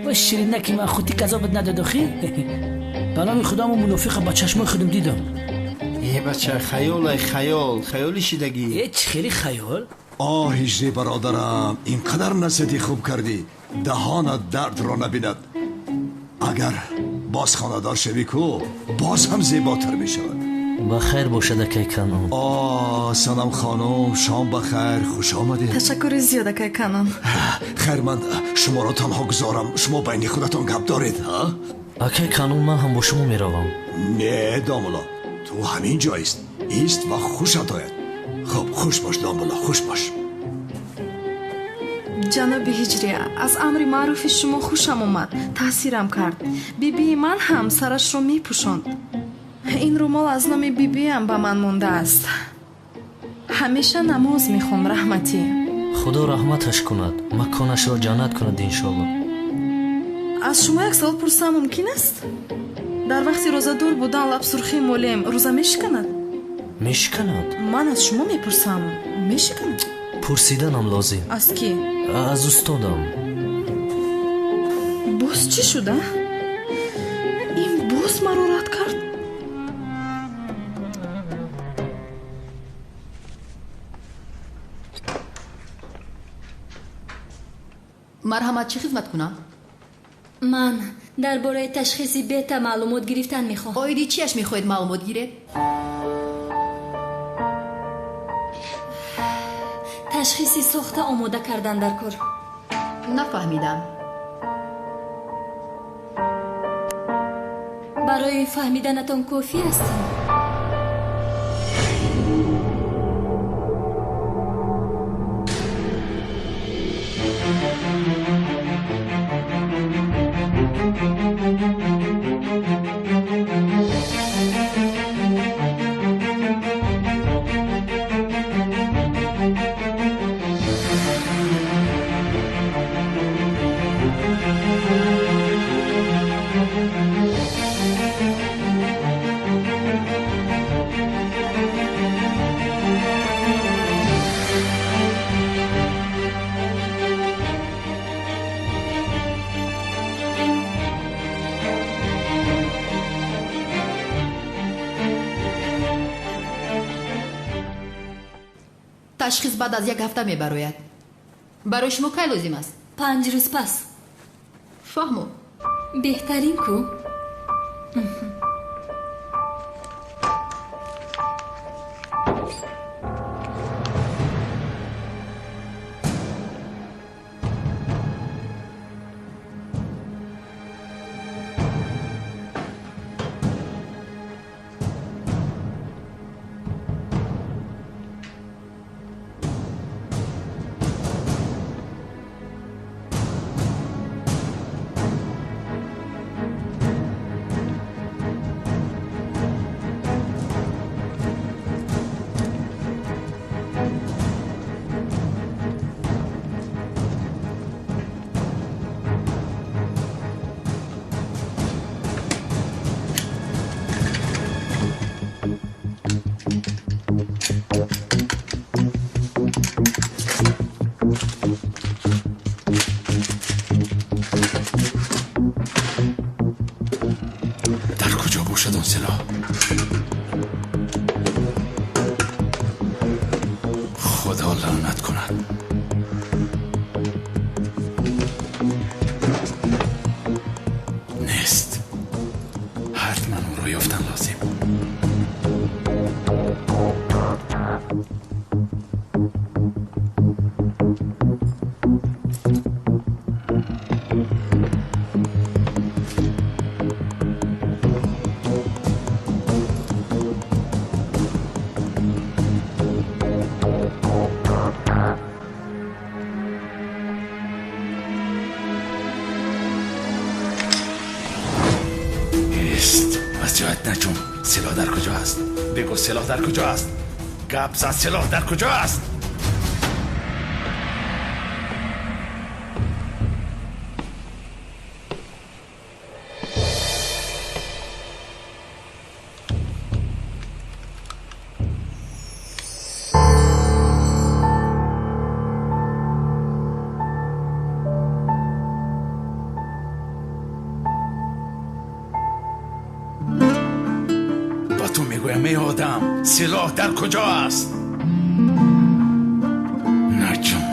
Ва ширинаки ман, худти казобат надод охи? Ба номи худо, мо мунофиқа ба чашмои худам дидам. Е, бача, хаёлай, хаёл, хаёли шидагӣ. Е, чӣ хели хаёл? Оҳ, ҳиҷрӣ бародарам, ин қадар насиҳати хуб кардӣ, даҳонат дардро набинад. Агар боз хонадор шавӣ ку, боз ҳам зеботар мешавад. Ба хайр бошад, акай Канон. О, Санам хонум, шом ба хайр, хуш омадед. Ташаккури зиёд, акай Канон. Хайр, ман шуморо танҳо гузорам, шумо байни худатон гап доред, ҳа? Акай Канон, ман ҳам бо шумо меравам. Не, домулло, ту ҳамин ҷо ист, ист ва хушат ояд. Хуб, хуш бош, домулло, хуш бош. Ҷаноби Ҳиҷрия, аз амри маъруфи шумо хушам омад, таъсирам кард. Бибии ман ҳам сарашро мепӯшонд. Ин румол аз номи бибиям ба ман мондааст. Ҳамеша намоз мехонд, раҳматӣ. Худо раҳматаш кунад, маконашро ҷаннат кунад, иншоалло. Аз шумо як савол пурсам мумкин аст? Дар вақти рӯзадор будан лабсурхии молем рӯза мешиканад? Мешиканад. Ман аз шумо мепурсам, мешиканад? Пурсиданам лозим. Аз кӣ? Аз устодам. Боз чӣ шуда? Ин боз маро рад кард? Марҳамат, чӣ хизмат кунам? Ман дар бораи ташхиси бета маълумот гирифтан мехоҳам. Оиди чиаш мехоҳед маълумот гиред? Ташхиси сохта омода кардан дар кор. Нафаҳмидам. Барои фаҳмиданатон кофӣ аст? Ташхис баъд аз як ҳафта мебарояд. Барои шумо кай лозим аст? 5 рӯз пас. Фаҳмо. Беҳтарин ку? Дар куҷо бошад он силоҳ? Худо лаънат кунад. Нест. Ҳатман ӯро ёфтан лозим. سلاح در کجا است؟ بگو سلاح در کجا است؟ گپ زد سلاح در کجا است؟ мегӯям, эй одам, силоҳ дар куҷо аст? Наҷунб.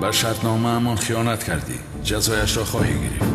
Ба шартномаамон хиёнат кардӣ, ҷазояшро хоҳӣ гирифт.